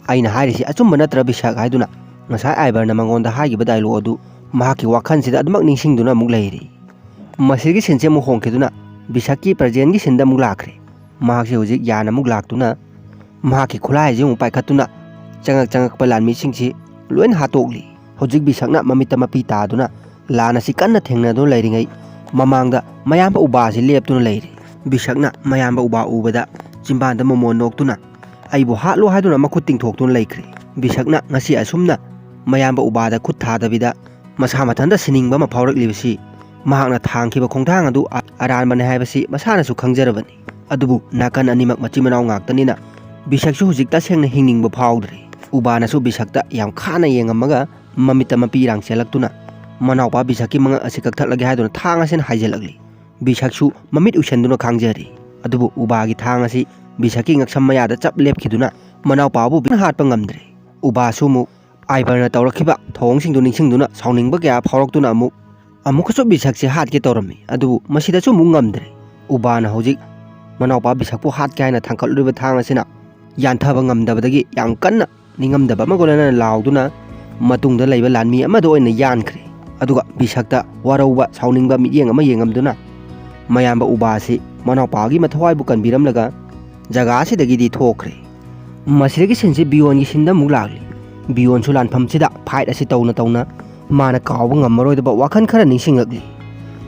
ꯑꯩꯅ ꯍꯥꯏꯔꯤꯁꯤ ꯑꯆꯨꯝꯕ ꯅꯠꯇ꯭ꯔ, ꯕꯤꯁꯛ?" ꯍꯥꯏꯗꯨꯅ ꯉꯁꯥꯏ ꯑꯥꯏꯕꯔꯅ ꯃꯉꯣꯟꯗ ꯍꯥꯏꯈꯤꯕ ꯗꯥꯏꯂꯣꯛ ꯑꯗꯨ ꯃꯍꯥꯛꯀꯤ ꯋꯥꯈꯜꯁꯤꯗ ꯑꯗꯨꯃꯛ ꯅꯤꯡꯁꯤꯡꯗꯨꯅ ꯑꯃꯨꯛ ꯂꯩꯔꯤ꯫ ꯃꯁꯤꯒꯤ ꯁꯤꯟꯁꯦ ꯑꯃꯨꯛ ꯍꯣꯡꯈꯤꯗꯨꯅ ꯕꯤꯁꯛꯀꯤ ꯄ꯭ꯔꯖꯦꯟꯒꯤ ꯁꯤꯟꯗ ꯑꯃꯨꯛ ꯂꯥꯛꯈ꯭ꯔꯦ꯫ ꯃꯍꯥꯛꯁꯤ ꯍꯧꯖꯤꯛ ꯌꯥꯟ ꯑꯃꯨꯛ ꯂꯥꯛꯇꯨꯅ ꯃꯍꯥꯛꯀꯤ ꯈꯨꯠꯂꯥꯏꯁꯤ ꯑꯃꯨꯛ ꯄꯥꯏꯈꯠꯇꯨꯅ ꯆꯉꯛ ꯆꯉꯛꯄ ꯂꯥꯟꯃꯤꯁꯤꯡꯁꯤ ꯂꯣꯏꯅ ꯍꯥꯠꯇꯣꯛꯂꯤ꯫ ꯍꯧꯖꯤꯛ ꯕꯤꯁꯛꯅ ꯃꯃꯤꯠꯇ ꯃꯄꯤ ꯇꯥꯗꯨꯅ ꯂꯥꯟ ꯑꯁꯤ ꯀꯟꯅ ꯊꯦꯡꯅꯗꯨꯅ ꯂꯩꯔꯤꯉꯩ, ꯃꯃꯥꯡꯗ ꯃꯌꯥꯝꯕ ꯎꯕꯥꯁꯤ ꯂꯦꯞꯇꯨꯅ ꯂꯩꯔꯤ꯫ ꯕꯤꯁꯛꯅ ꯃꯌꯥꯝꯕ ꯎꯕꯥ ꯎꯕꯗ ꯆꯤꯝꯕꯥꯟꯗ ꯃꯣꯃꯣꯟ ꯅꯣꯛꯇꯨꯅ, "ꯑꯩꯕꯨ ꯍꯥꯠꯂꯣ" ꯍꯥꯏꯗꯨꯅ ꯃꯈꯨꯠ ꯇꯤꯡꯊꯣꯛꯇꯨꯅ ꯂꯩꯈ꯭ꯔꯦ꯫ ꯕꯤꯁꯛꯅ ꯉꯁꯤ ꯑꯁꯨꯝꯅ ꯃꯌꯥꯝꯕ ꯎꯕꯥꯗ ꯈꯨꯠ ꯊꯥꯗꯕꯤꯗ ꯃꯁꯥ ꯃꯊꯟꯇ ꯁꯤꯅꯤꯡꯕ ꯑꯃ ꯐꯥꯎꯔꯛꯂꯤꯕꯁꯤ, ꯃꯍꯥꯛꯅ ꯊꯥꯡꯈꯤꯕ ꯈꯣꯡꯊꯥꯡ ꯑꯗꯨ ꯑ-, ꯑꯔꯥꯟꯕꯅꯤ ꯍꯥꯏꯕꯁꯤ ꯃꯁꯥꯅꯁꯨ ꯈꯪꯖꯔꯕꯅꯤ꯫ ꯑꯗꯨꯕꯨ ꯅꯥꯀꯟ ꯑꯅꯤꯃꯛ ꯃꯆꯤꯟ ꯃꯅꯥꯎ ꯉꯥꯛꯇꯅꯤꯅ ꯕꯤꯁꯛꯁꯨ ꯍꯧꯖꯤꯛ ꯇꯁꯦꯡꯅ ꯍꯤꯡꯅꯤꯡꯕ ꯐꯥꯎꯗ꯭ꯔꯦ꯫ ꯎꯕꯥꯅꯁꯨ ꯕꯤꯁꯛꯇ ꯌꯥꯝ ꯈꯥꯅ ꯌꯦꯡꯉꯝꯃꯒ ꯃꯃꯤꯠꯇ ꯃꯄꯤ ꯏꯔꯥꯡ ꯆꯦꯜꯂꯛꯇꯨꯅ, "ꯃꯅꯥꯎꯄꯥ ꯕꯤꯁꯛꯀꯤ ꯃꯉꯛ ꯑꯁꯤ ꯀꯛꯊꯠꯂꯒꯦ" ꯍꯥꯏꯗꯨꯅ ꯊꯥꯡ ꯑꯁꯤꯅ ꯍꯥꯏꯖꯤꯜꯂꯛꯂꯤ꯫ ꯕꯤꯁꯛꯁꯨ ꯃꯃꯤꯠ ꯎꯏꯁꯟꯗꯨꯅ ꯈꯥꯡꯖꯔꯤ꯫ ꯑꯗꯨꯕꯨ ꯎꯕꯥꯒꯤ ꯊꯥꯡ ꯑꯁꯤ ꯕꯤꯁꯛꯀꯤ ꯉꯛꯁꯝ ꯃꯌꯥꯗ ꯆꯞ ꯂꯦꯞꯈꯤꯗꯨꯅ ꯃꯅꯥꯎꯄꯥꯕꯨ ꯕꯤꯁꯛꯅ ꯍꯥꯠꯄ ꯉꯝꯗ꯭ꯔꯦ꯫ ꯎꯕꯥꯁꯨ ꯑꯃꯨꯛ ꯑꯥꯏꯕꯔꯅ ꯇꯧꯔꯛꯈꯤꯕ ꯊꯧꯑꯣꯡꯁꯤꯡꯗꯨ ꯅꯤꯡꯁꯤꯡꯗꯨꯅ ꯁꯥꯎꯅꯤꯡꯕ ꯀꯌꯥ ꯐꯥꯎꯔꯛꯇꯨꯅ ꯑꯃꯨꯛ ꯑꯃꯨꯛꯀꯁꯨ ꯕꯤꯁꯛꯁꯦ ꯍꯥꯠꯀꯦ ꯇꯧꯔꯝꯃꯤ꯫ ꯑꯗꯨꯕꯨ ꯃꯁꯤꯗꯁꯨ ꯑꯃꯨꯛ ꯉꯝꯗ꯭ꯔꯦ꯫ ꯎꯕꯥꯅ ꯍꯧꯖꯤꯛ ꯃꯅꯥꯎꯄꯥ ꯕꯤꯁꯛꯄꯨ ꯍꯥꯠꯀꯦ ꯍꯥꯏꯅ ꯊꯥꯡꯒꯠꯂꯨꯔꯤꯕ ꯊꯥꯡ ꯑꯁꯤꯅ ꯌꯥꯟꯊꯕ ꯉꯝꯗꯕꯗꯒꯤ ꯌꯥꯝ ꯀꯟꯅ ꯅꯤꯡꯉꯝꯗꯕ ꯑꯃꯒ ꯂꯣꯏꯅꯅ ꯂꯥꯎꯗꯨꯅ ꯃꯇꯨꯡꯗ ꯂꯩꯕ ꯂꯥꯟꯃꯤ ꯑꯃꯗ ꯑꯣꯏꯅ ꯌꯥꯟꯈ꯭ꯔꯦ꯫ ꯑꯗꯨꯒ ꯕꯤꯁꯛꯇ ꯋꯥꯔꯧꯕ ꯁꯥꯎꯅꯤꯡꯕ ꯃꯤꯠꯌꯦꯡ ꯑꯃ ꯌꯦꯡꯉꯝꯗꯨꯅ ꯃꯌꯥꯝꯕ ꯎꯕꯥ ꯑꯁꯤ ꯃꯅꯥꯎꯄꯥꯒꯤ ꯃꯊꯋꯥꯏꯕꯨ ꯀꯟꯕꯤꯔꯝꯂꯒ ꯖꯒꯥ ꯑꯁꯤꯗꯒꯤꯗꯤ ꯊꯣꯛꯈ꯭ꯔꯦ꯫ ꯃꯁꯤꯗꯒꯤ ꯁꯤꯟꯁꯤ ꯕꯤꯌꯣꯟꯒꯤ ꯁꯤꯟꯗ ꯑꯃꯨꯛ ꯂꯥꯛꯂꯤ꯫ ꯕꯤꯌꯣꯟꯁꯨ ꯂꯥꯟꯐꯝꯁꯤꯗ ꯐꯥꯏꯠ ꯑꯁꯤ ꯇꯧꯅ ꯇꯧꯅ ꯃꯥꯅ ꯀꯥꯎꯕ ꯉꯝꯃꯔꯣꯏꯗꯕ ꯋꯥꯈꯜ ꯈꯔ ꯅꯤꯡꯁꯤꯡꯂꯛꯂꯤ꯫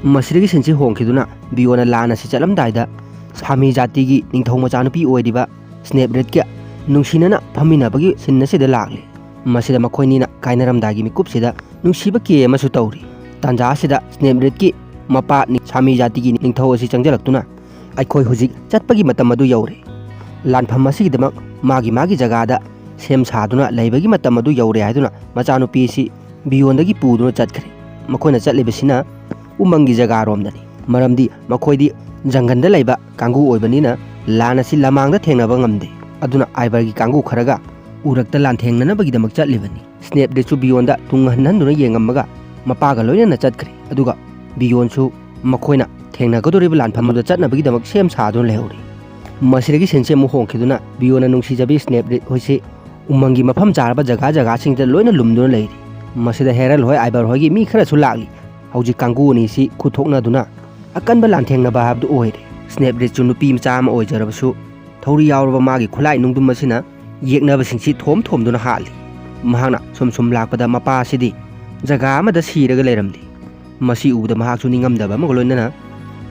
ꯃꯁꯤꯗꯒꯤ ꯁꯤꯟꯁꯤ ꯍꯣꯡꯈꯤꯗꯨꯅ ꯕꯤꯌꯣꯟꯅ ꯂꯥꯟ ꯑꯁꯤ ꯆꯠꯂꯝꯗꯥꯏꯗ ꯁꯥꯃꯤ ꯖꯥꯇꯤꯒꯤ ꯅꯤꯡꯊꯧ ꯃꯆꯥꯅꯨꯄꯤ ꯑꯣꯏꯔꯤꯕ ꯁ꯭ꯅꯦꯞꯔꯤꯠꯀ ꯅꯨꯡꯁꯤꯅꯅ ꯐꯝꯃꯤꯟꯅꯕꯒꯤ ꯁꯤꯟ ꯑꯁꯤꯗ ꯂꯥꯛꯂꯤ꯫ ꯃꯁꯤꯗ ꯃꯈꯣꯏꯅꯤꯅ ꯀꯥꯏꯅꯔꯝꯗꯥꯏꯒꯤ ꯃꯤꯀꯨꯞꯁꯤꯗ ꯅꯨꯡꯁꯤꯕ ꯀꯦ ꯑꯃꯁꯨ ꯇꯧꯔꯤ꯫ ꯇꯥꯟꯖꯥ ꯑꯁꯤꯗ ꯁ꯭ꯅꯦꯞꯔꯤꯠꯀꯤ ꯃꯄꯥ ꯅꯤ-, ꯁꯥꯃꯤ ꯖꯥꯇꯤꯒꯤ ꯅꯤꯡꯊꯧ ꯑꯁꯤ ꯆꯪꯁꯤꯜꯂꯛꯇꯨꯅ, "ꯑꯩꯈꯣꯏ ꯍꯧꯖꯤꯛ ꯆꯠꯄꯒꯤ ꯃꯇꯝ ꯑꯗꯨ ꯌꯧꯔꯦ꯫ ꯂꯥꯟꯐꯝ ꯑꯁꯤꯒꯤꯗꯃꯛ ꯃꯥꯒꯤ ꯃꯥꯒꯤ ꯖꯒꯥꯗ ꯁꯦꯝ ꯁꯥꯗꯨꯅ ꯂꯩꯕꯒꯤ ꯃꯇꯝ ꯑꯗꯨ ꯌꯧꯔꯦ" ꯍꯥꯏꯗꯨꯅ ꯃꯆꯥꯅꯨꯄꯤ ꯑꯁꯤ ꯕꯤꯌꯣꯟꯗꯒꯤ ꯄꯨꯗꯨꯅ ꯆꯠꯈ꯭ꯔꯦ꯫ ꯃꯈꯣꯏꯅ ꯆꯠꯂꯤꯕꯁꯤꯅ ꯎꯃꯪꯒꯤ ꯖꯒꯥꯔꯣꯝꯗꯅꯤ꯫ ꯃꯔꯝꯗꯤ ꯃꯈꯣꯏꯗꯤ ꯖꯪꯒꯟꯗ ꯂꯩꯕ ꯀꯥꯡꯕꯨ ꯑꯣꯏꯕꯅꯤꯅ ꯂꯥꯟ ꯑꯁꯤ ꯂꯃꯥꯡꯗ ꯊꯦꯡꯅꯕ ꯉꯝꯗꯦ꯫ ꯑꯗꯨꯅ ꯑꯥꯏꯕꯔꯒꯤ ꯀꯥꯡꯕꯨ ꯈꯔꯒ ꯎꯔꯛꯇ ꯂꯥꯟꯊꯦꯡꯅꯅꯕꯒꯤꯗꯃꯛ ꯆꯠꯂꯤꯕꯅꯤ꯫ ꯁ꯭ꯅꯦꯞꯔꯤꯠꯁꯨ ꯕꯤꯌꯣꯟꯗ ꯇꯨꯡ ꯍꯟꯍꯟꯗꯨꯅ ꯌꯦꯡꯉꯝꯃꯒ ꯃꯄꯥꯒ ꯂꯣꯏꯅꯅ ꯆꯠꯈ꯭ꯔꯦ꯫ ꯑꯗꯨꯒ ꯕꯤꯌꯣꯟꯁꯨ ꯃꯈꯣꯏꯅ ꯊꯦꯡꯅꯒꯗꯧꯔꯤꯕ ꯂꯥꯟꯐꯝ ꯑꯗꯨꯗ ꯆꯠꯅꯕꯒꯤꯗꯃꯛ ꯁꯦꯝ ꯁꯥꯗꯨꯅ ꯂꯩꯍꯧꯔꯤ꯫ ꯃꯁꯤꯗꯒꯤ ꯁꯤꯟꯁꯤ ꯑꯃꯨꯛ ꯍꯣꯡꯈꯤꯗꯨꯅ ꯕꯤꯌꯣꯟꯅ ꯅꯨꯡꯁꯤꯖꯕꯤ ꯁ꯭ꯅꯦꯞꯔꯤꯠ ꯍꯣꯏꯁꯤ ꯎꯃꯪꯒꯤ ꯃꯐꯝ ꯆꯥꯔꯕ ꯖꯒꯥ ꯖꯒꯥꯁꯤꯡꯗ ꯂꯣꯏꯅ ꯂꯨꯝꯗꯨꯅ ꯂꯩꯔꯤ꯫ ꯃꯁꯤꯗ ꯍꯦꯔꯜ ꯍꯣꯏ ꯑꯥꯏꯕꯔ ꯍꯣꯏꯒꯤ ꯃꯤ ꯈꯔꯁꯨ ꯂꯥꯛꯂꯤ꯫ ꯍꯧꯖꯤꯛ ꯀꯥꯡꯕꯨ ꯑꯅꯤꯁꯤ ꯈꯨꯠ ꯊꯣꯛꯅꯗꯨꯅ ꯑꯀꯟꯕ ꯂꯥꯟꯊꯦꯡꯅꯕ ꯍꯥꯏꯕꯗꯨ ꯑꯣꯏꯔꯦ꯫ ꯁ꯭ꯅꯦꯞꯔꯤꯠꯁꯨ ꯅꯨꯄꯤ ꯃꯆꯥ ꯑꯃ ꯑꯣꯏꯖꯔꯕꯁꯨ ꯊꯧꯔꯤ ꯌꯥꯎꯔꯕ ꯃꯥꯒꯤ ꯈꯨꯠꯂꯥꯏ ꯅꯨꯡꯗꯨꯝ ꯑꯁꯤꯅ ꯌꯦꯛꯅꯕꯁꯤꯡꯁꯤ ꯊꯣꯝ ꯊꯣꯝꯗꯨꯅ ꯍꯥꯠꯂꯤ꯫ ꯃꯍꯥꯛꯅ ꯁꯨꯝ ꯁꯨꯝ ꯂꯥꯛꯄꯗ ꯃꯄꯥ ꯑꯁꯤꯗꯤ ꯖꯒꯥ ꯑꯃꯗ ꯁꯤꯔꯒ ꯂꯩꯔꯝꯂꯤ꯫ ꯃꯁꯤ ꯎꯕꯗ ꯃꯍꯥꯛꯁꯨ ꯅꯤꯡꯉꯝꯗꯕ ꯑꯃꯒ ꯂꯣꯏꯅꯅ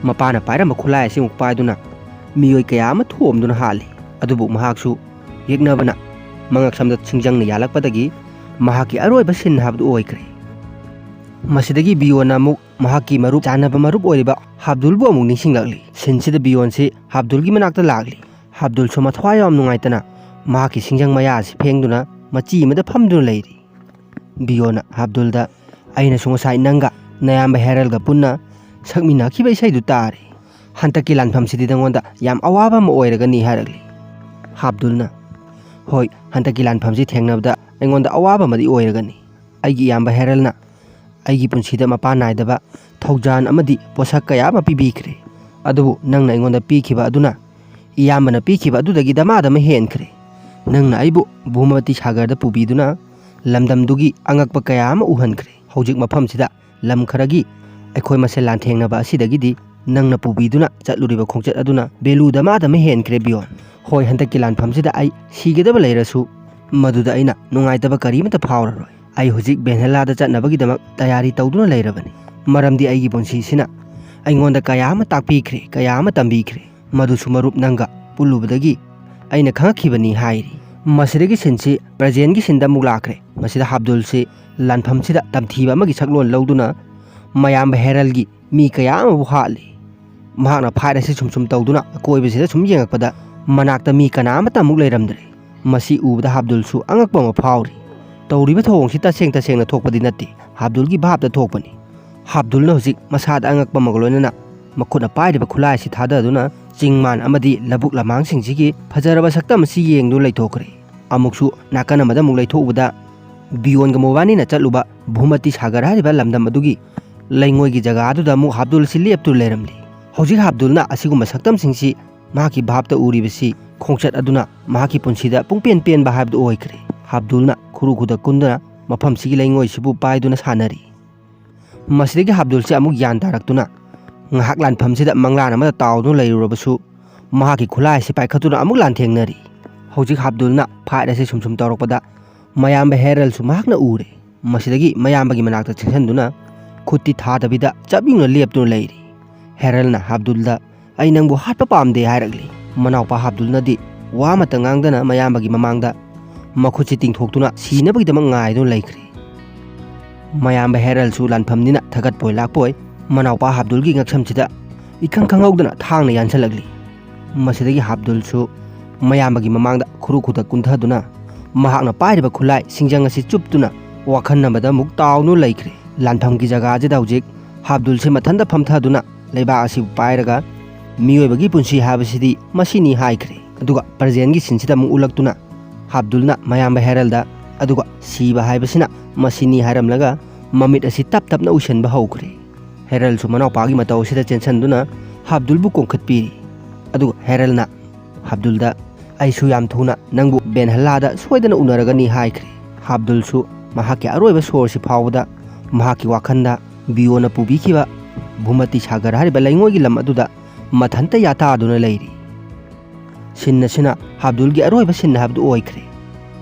ꯃꯄꯥꯅ ꯄꯥꯏꯔꯝꯕ ꯈꯨꯠꯂꯥꯏ ꯑꯁꯤ ꯑꯃꯨꯛ ꯄꯥꯏꯗꯨꯅ ꯃꯤꯑꯣꯏ ꯀꯌꯥ ꯑꯃ ꯊꯣꯝꯗꯨꯅ ꯍꯥꯠꯂꯤ꯫ ꯑꯗꯨꯕꯨ ꯃꯍꯥꯛꯁꯨ ꯌꯦꯛꯅꯕꯅ ꯃꯉꯛꯁꯝꯗ ꯁꯤꯡꯖꯪꯅ ꯌꯥꯜꯂꯛꯄꯗꯒꯤ ꯃꯍꯥꯛꯀꯤ ꯑꯔꯣꯏꯕ ꯁꯤꯟ ꯍꯥꯏꯕꯗꯨ ꯑꯣꯏꯈ꯭ꯔꯦ꯫ ꯃꯁꯤꯗꯒꯤ ꯕꯤꯌꯣꯟꯅ ꯑꯃꯨꯛ ꯃꯍꯥꯛꯀꯤ ꯃꯔꯨꯞ ꯆꯥꯟꯅꯕ ꯃꯔꯨꯞ ꯑꯣꯏꯔꯤꯕ ꯍꯥꯞꯗꯨꯜꯕꯨ ꯑꯃꯨꯛ ꯅꯤꯡꯁꯤꯡꯂꯛꯂꯤ꯫ ꯁꯤꯟꯁꯤꯗ ꯕꯤꯌꯣꯟꯁꯤ ꯍꯥꯞꯗꯨꯜꯒꯤ ꯃꯅꯥꯛꯇ ꯂꯥꯛꯂꯤ꯫ ꯍꯥꯞꯗꯨꯜꯁꯨ ꯃꯊ꯭ꯋꯥꯏ ꯌꯥꯝ ꯅꯨꯡꯉꯥꯏꯇꯅ ꯃꯍꯥꯛꯀꯤ ꯁꯤꯡꯖꯪ ꯃꯌꯥ ꯑꯁꯤ ꯐꯦꯡꯗꯨꯅ ꯃꯆꯤ ꯑꯃꯗ ꯐꯝꯗꯨꯅ ꯂꯩꯔꯤ꯫ ꯕꯤꯌꯣꯟꯅ ꯍꯥꯞꯗꯨꯜꯗ, "ꯑꯩꯅꯁꯨ ꯉꯁꯥꯏ ꯅꯪꯒ ꯅꯌꯥꯝꯕ ꯍꯦꯔꯜꯒ ꯄꯨꯟꯅ ꯁꯛꯃꯤꯟꯅꯈꯤꯕ ꯏꯁꯩꯗꯨ ꯇꯥꯔꯦ꯫ ꯍꯟꯗꯛꯀꯤ ꯂꯥꯟꯐꯝꯁꯤꯗꯤ ꯅꯉꯣꯟꯗ ꯌꯥꯝ ꯑꯋꯥꯕ ꯑꯃ ꯑꯣꯏꯔꯒꯅꯤ" ꯍꯥꯏꯔꯛꯂꯤ꯫ ꯍꯥꯞꯗꯨꯜꯅ, ꯍꯣꯏ, ꯍꯟꯗꯛꯀꯤ ꯂꯥꯟꯐꯝꯁꯤ ꯊꯦꯡꯅꯕꯗ ꯑꯩꯉꯣꯟꯗ ꯑꯋꯥꯕ ꯑꯃꯗꯤ ꯑꯣꯏꯔꯒꯅꯤ꯫ ꯑꯩꯒꯤ ꯏꯌꯥꯝꯕ ꯍꯦꯔꯜꯅ ꯑꯩꯒꯤ ꯄꯨꯟꯁꯤꯗ ꯃꯄꯥꯟ ꯅꯥꯏꯗꯕ ꯊꯧꯖꯥꯟ ꯑꯃꯗꯤ ꯄꯣꯠꯁꯛ ꯀꯌꯥ ꯑꯃ ꯄꯤꯕꯤꯈ꯭ꯔꯦ꯫ ꯑꯗꯨꯕꯨ ꯅꯪꯅ ꯑꯩꯉꯣꯟꯗ ꯄꯤꯈꯤꯕ ꯑꯗꯨꯅ, ꯏꯌꯥꯝꯕꯅ ꯄꯤꯈꯤꯕ ꯑꯗꯨꯗꯒꯤ ꯗꯃꯥꯗꯃ ꯍꯦꯟꯈ꯭ꯔꯦ꯫ ꯅꯪꯅ ꯑꯩꯕꯨ ꯚꯨꯃꯄꯇꯤ ꯁꯥꯒꯔꯗ ꯄꯨꯕꯤꯗꯨꯅ ꯂꯝꯗꯝꯗꯨꯒꯤ ꯑꯉꯛꯄ ꯀꯌꯥ ꯑꯃ ꯎꯍꯟꯈ꯭ꯔꯦ꯫ ꯍꯧꯖꯤꯛ ꯃꯐꯝꯁꯤꯗ ꯂꯝ ꯈꯔꯒꯤ ꯑꯩꯈꯣꯏ ꯃꯁꯦꯜ ꯂꯥꯟꯊꯦꯡꯅꯕ ꯑꯁꯤꯗꯒꯤꯗꯤ ꯅꯪꯅ ꯄꯨꯕꯤꯗꯨꯅ ꯆꯠꯂꯨꯔꯤꯕ ꯈꯣꯡꯆꯠ ꯑꯗꯨꯅ ꯚꯦꯂꯨ ꯗꯃꯥꯗꯃ ꯍꯦꯟꯈ꯭ꯔꯦ, ꯕꯤꯌꯣꯟ꯫ ꯍꯣꯏ, ꯍꯟꯗꯛꯀꯤ ꯂꯥꯟꯐꯝꯁꯤꯗ ꯑꯩ ꯁꯤꯒꯗꯕ ꯂꯩꯔꯁꯨ, ꯃꯗꯨꯗ ꯑꯩꯅ ꯅꯨꯡꯉꯥꯏꯇꯕ ꯀꯔꯤꯃꯠꯇ ꯐꯥꯎꯔꯔꯣꯏ꯫ ꯑꯩ ꯍꯧꯖꯤꯛ ꯚꯦꯟꯍꯦꯂꯥꯗ ꯆꯠꯅꯕꯒꯤꯗꯃꯛ ꯇꯌꯥꯔꯤ ꯇꯧꯗꯨꯅ ꯂꯩꯔꯕꯅꯤ, ꯃꯔꯝꯗꯤ ꯑꯩꯒꯤ ꯄꯨꯟꯁꯤꯁꯤꯅ ꯑꯩꯉꯣꯟꯗ ꯀꯌꯥ ꯑꯃ ꯇꯥꯛꯄꯤꯈ꯭ꯔꯦ, ꯀꯌꯥ ꯑꯃ ꯇꯝꯕꯤꯈ꯭ꯔꯦ꯫ ꯃꯗꯨꯁꯨ ꯃꯔꯨꯞ ꯅꯪꯒ ꯄꯨꯜꯂꯨꯕꯗꯒꯤ ꯑꯩꯅ ꯈꯪꯉꯛꯈꯤꯕꯅꯤ, ꯍꯥꯏꯔꯤ꯫ ꯃꯁꯤꯗꯒꯤ ꯁꯤꯟꯁꯤ ꯄ꯭ꯔꯖꯦꯟꯒꯤ ꯁꯤꯟꯗ ꯑꯃꯨꯛ ꯂꯥꯛꯈ꯭ꯔꯦ꯫ ꯃꯁꯤꯗ ꯍꯥꯞꯗꯨꯜꯁꯤ ꯂꯥꯟꯐꯝꯁꯤꯗ ꯇꯝꯊꯤꯕ ꯑꯃꯒꯤ ꯁꯛꯂꯣꯟ ꯂꯧꯗꯨꯅ ꯃꯌꯥꯝꯕ ꯍꯦꯔꯜꯒꯤ ꯃꯤ ꯀꯌꯥ ꯑꯃꯕꯨ ꯍꯥꯠꯂꯤ꯫ ꯃꯍꯥꯛꯅ ꯐꯥꯏꯠ ꯑꯁꯤ ꯁꯨꯝ ꯁꯨꯝ ꯇꯧꯗꯨꯅ ꯑꯀꯣꯏꯕꯁꯤꯗ ꯁꯨꯝ ꯌꯦꯡꯉꯛꯄꯗ ꯃꯅꯥꯛꯇ ꯃꯤ ꯀꯅꯥ ꯑꯃꯠꯇ ꯑꯃꯨꯛ ꯂꯩꯔꯝꯗ꯭ꯔꯦ꯫ ꯃꯁꯤ ꯎꯕꯗ ꯍꯥꯞꯗꯨꯜꯁꯨ ꯑꯉꯛꯄ ꯑꯃ ꯐꯥꯎꯔꯤ꯫ ꯇꯧꯔꯤꯕ ꯊꯧꯑꯣꯡꯁꯤ ꯇꯁꯦꯡ ꯇꯁꯦꯡꯅ ꯊꯣꯛꯄꯗꯤ ꯅꯠꯇꯦ, ꯍꯥꯞꯗꯨꯜꯒꯤ ꯚꯥꯞꯇ ꯊꯣꯛꯄꯅꯤ꯫ ꯍꯥꯞꯗꯨꯜꯅ ꯍꯧꯖꯤꯛ ꯃꯁꯥꯗ ꯑꯉꯛꯄ ꯑꯃꯒ ꯂꯣꯏꯅꯅ ꯃꯈꯨꯠꯅ ꯄꯥꯏꯔꯤꯕ ꯈꯨꯠꯂꯥꯏ ꯑꯁꯤ ꯊꯥꯗꯗꯨꯅ ꯆꯤꯡ ꯃꯥꯟ ꯑꯃꯗꯤ ꯂꯧꯕꯨꯛ ꯂꯝꯍꯥꯡꯁꯤꯡꯁꯤꯒꯤ ꯐꯖꯔꯕ ꯁꯛꯇꯝ ꯑꯁꯤ ꯌꯦꯡꯗꯨꯅ ꯂꯩꯊꯣꯛꯈ꯭ꯔꯦ꯫ ꯑꯃꯨꯛꯁꯨ ꯅꯥꯀꯟ ꯑꯃꯗ ꯑꯃꯨꯛ ꯂꯩꯊꯣꯛꯎꯕꯗ ꯕꯤꯌꯣꯟꯒ ꯃꯣꯕꯥꯅꯤꯅ ꯆꯠꯂꯨꯕ ꯚꯨꯃꯇꯤ ꯁꯥꯒꯔ ꯍꯥꯏꯔꯤꯕ ꯂꯝꯗꯝ ꯑꯗꯨꯒꯤ ꯂꯩꯉꯣꯏꯒꯤ ꯖꯒꯥ ꯑꯗꯨꯗ ꯑꯃꯨꯛ ꯍꯥꯞꯗꯨꯜ ꯑꯁꯤ ꯂꯦꯞꯇꯨꯅ ꯂꯩꯔꯝꯂꯤ꯫ ꯍꯧꯖꯤꯛ ꯍꯥꯞꯗꯨꯜꯅ ꯑꯁꯤꯒꯨꯝꯕ ꯁꯛꯇꯝꯁꯤꯡꯁꯤ ꯃꯍꯥꯛꯀꯤ ꯚꯥꯞꯇ ꯎꯔꯤꯕꯁꯤ ꯈꯣꯡꯆꯠ ꯑꯗꯨꯅ ꯃꯍꯥꯛꯀꯤ ꯄꯨꯟꯁꯤꯗ ꯄꯨꯡꯄꯦꯟ ꯄꯦꯟꯕ ꯍꯥꯏꯕꯗꯨ ꯑꯣꯏꯈ꯭ꯔꯦ꯫ ꯍꯥꯞꯗꯨꯜꯅ ꯈꯨꯔꯨ ꯈꯨꯗꯛ ꯀꯨꯟꯗꯨꯅ ꯃꯐꯝꯁꯤꯒꯤ ꯂꯩꯉꯣꯏꯁꯤꯕꯨ ꯄꯥꯏꯗꯨꯅ ꯁꯥꯟꯅꯔꯤ꯫ ꯃꯁꯤꯗꯒꯤ ꯍꯥꯞꯗꯨꯜꯁꯤ ꯑꯃꯨꯛ ꯒ꯭ꯌꯥꯟ ꯇꯥꯔꯛꯇꯨꯅ ꯉꯥꯏꯍꯥꯛ ꯂꯥꯟꯐꯝꯁꯤꯗ ꯃꯪꯂꯥꯟ ꯑꯃꯗ ꯇꯥꯎꯗꯨꯅ ꯂꯩꯔꯨꯔꯕꯁꯨ ꯃꯍꯥꯛꯀꯤ ꯈꯨꯠꯂꯥꯏ ꯑꯁꯤ ꯄꯥꯏꯈꯠꯇꯨꯅ ꯑꯃꯨꯛ ꯂꯥꯟꯊꯦꯡꯅꯔꯤ꯫ ꯍꯧꯖꯤꯛ ꯍꯥꯞꯗꯨꯜꯅ ꯐꯥꯏꯠ ꯑꯁꯤ ꯁꯨꯝ ꯁꯨꯝ ꯇꯧꯔꯛꯄꯗ ꯃꯌꯥꯝꯕ ꯍꯦꯔꯜꯁꯨ ꯃꯍꯥꯛꯅ ꯎꯔꯦ꯫ ꯃꯁꯤꯗꯒꯤ ꯃꯌꯥꯝꯕꯒꯤ ꯃꯅꯥꯛꯇ ꯆꯦꯟꯁꯤꯟꯗꯨꯅ ꯈꯨꯠꯇꯤ ꯊꯥꯗꯕꯤꯗ ꯆꯞ ꯌꯨꯡꯅ ꯂꯦꯞꯇꯨꯅ ꯂꯩꯔꯤ꯫ ꯍꯦꯔꯜꯅ ꯍꯥꯞꯗꯨꯜꯗ "ꯑꯩ ꯅꯪꯕꯨ ꯍꯥꯠꯄ ꯄꯥꯝꯗꯦ" ꯍꯥꯏꯔꯛꯂꯤ꯫ ꯃꯅꯥꯎꯄꯥ ꯍꯥꯞꯗꯨꯜꯅꯗꯤ ꯋꯥ ꯑꯃꯠꯇ ꯉꯥꯡꯗꯅ ꯃꯌꯥꯝꯕꯒꯤ ꯃꯃꯥꯡꯗ ꯃꯈꯨꯠꯁꯤ ꯇꯤꯡꯊꯣꯛꯇꯨꯅ ꯁꯤꯅꯕꯒꯤꯗꯃꯛ ꯉꯥꯏꯗꯨꯅ ꯂꯩꯈ꯭ꯔꯦ꯫ ꯃꯌꯥꯝꯕ ꯍꯦꯔꯜꯁꯨ ꯂꯥꯟꯐꯝꯅꯤꯅ ꯊꯥꯒꯠꯄꯣꯏ ꯂꯥꯛꯄꯣꯏ ꯃꯅꯥꯎꯄꯥ ꯍꯥꯞꯗꯨꯜꯒꯤ ꯉꯛꯁꯝꯁꯤꯗ ꯏꯈꯪ ꯈꯪꯍꯧꯗꯅ ꯊꯥꯡꯅ ꯌꯥꯟꯁꯤꯜꯂꯛꯂꯤ꯫ ꯃꯁꯤꯗꯒꯤ ꯍꯥꯞꯗꯨꯜꯁꯨ ꯃꯌꯥꯝꯕꯒꯤ ꯃꯃꯥꯡꯗ ꯈꯨꯔꯨ ꯈꯨꯗꯛ ꯀꯨꯟꯊꯗꯨꯅ ꯃꯍꯥꯛꯅ ꯄꯥꯏꯔꯤꯕ ꯈꯨꯠꯂꯥꯏ ꯁꯤꯡꯖꯪ ꯑꯁꯤ ꯆꯨꯞꯇꯨꯅ ꯋꯥꯈꯜ ꯑꯃꯗ ꯑꯃꯨꯛ ꯇꯥꯎꯗꯨꯅ ꯂꯩꯈ꯭ꯔꯦ꯫ ꯂꯥꯟꯐꯝꯒꯤ ꯖꯒꯥ ꯑꯁꯤꯗ ꯍꯧꯖꯤꯛ ꯍꯥꯞꯗꯨꯜꯁꯦ ꯃꯊꯟꯇ ꯐꯝꯊꯗꯨꯅ ꯂꯩꯕꯥꯛ ꯑꯁꯤꯕꯨ ꯄꯥꯏꯔꯒ "ꯃꯤꯑꯣꯏꯕꯒꯤ ꯄꯨꯟꯁꯤ ꯍꯥꯏꯕꯁꯤꯗꯤ ꯃꯁꯤꯅꯤ" ꯍꯥꯏꯈ꯭ꯔꯦ꯫ ꯑꯗꯨꯒ ꯄ꯭ꯔꯖꯦꯟꯒꯤ ꯁꯤꯟꯁꯤꯗ ꯑꯃꯨꯛ ꯎꯠꯂꯛꯇꯨꯅ ꯍꯥꯞꯗꯨꯜꯅ ꯃꯌꯥꯝꯕ ꯍꯦꯔꯜꯗ, ꯑꯗꯨꯒ ꯁꯤꯕ ꯍꯥꯏꯕꯁꯤꯅ ꯃꯁꯤꯅꯤ ꯍꯥꯏꯔꯝꯂꯒ ꯃꯃꯤꯠ ꯑꯁꯤ ꯇꯞ ꯇꯞꯅ ꯎꯏꯁꯟꯕ ꯍꯧꯈ꯭ꯔꯦ꯫ ꯍꯦꯔꯜꯁꯨ ꯃꯅꯥꯎꯄꯥꯒꯤ ꯃꯇꯧ ꯑꯁꯤꯗ ꯆꯦꯟꯁꯟꯗꯨꯅ ꯍꯥꯞꯗꯨꯜꯕꯨ ꯀꯣꯡꯈꯠꯄꯤꯔꯤ꯫ ꯑꯗꯨꯒ ꯍꯦꯔꯜꯅ ꯍꯥꯞꯗꯨꯜꯗ, "ꯑꯩꯁꯨ ꯌꯥꯝ ꯊꯨꯅ ꯅꯪꯕꯨ ꯕꯦꯟꯍꯜꯂꯥꯗ ꯁꯣꯏꯗꯅ ꯎꯅꯔꯒꯅꯤ" ꯍꯥꯏꯈ꯭ꯔꯦ꯫ ꯍꯥꯞꯗꯨꯜꯁꯨ ꯃꯍꯥꯛꯀꯤ ꯑꯔꯣꯏꯕ ꯁꯣꯔꯁꯤ ꯐꯥꯎꯕꯗ ꯃꯍꯥꯛꯀꯤ ꯋꯥꯈꯜꯗ ꯕꯤꯌꯣꯅ ꯄꯨꯕꯤꯈꯤꯕ ꯚꯨꯃꯇꯤ ꯁꯥꯒꯔ ꯍꯥꯏꯔꯤꯕ ꯂꯩꯉꯣꯏꯒꯤ ꯂꯝ ꯑꯗꯨꯗ ꯃꯊꯟꯇ ꯌꯥꯇꯥꯗꯨꯅ ꯂꯩꯔꯤ꯫ ꯁꯤꯟ ꯑꯁꯤꯅ ꯍꯥꯞꯗꯨꯜꯒꯤ ꯑꯔꯣꯏꯕ ꯁꯤꯟ ꯍꯥꯏꯕꯗꯨ ꯑꯣꯏꯈ꯭ꯔꯦ꯫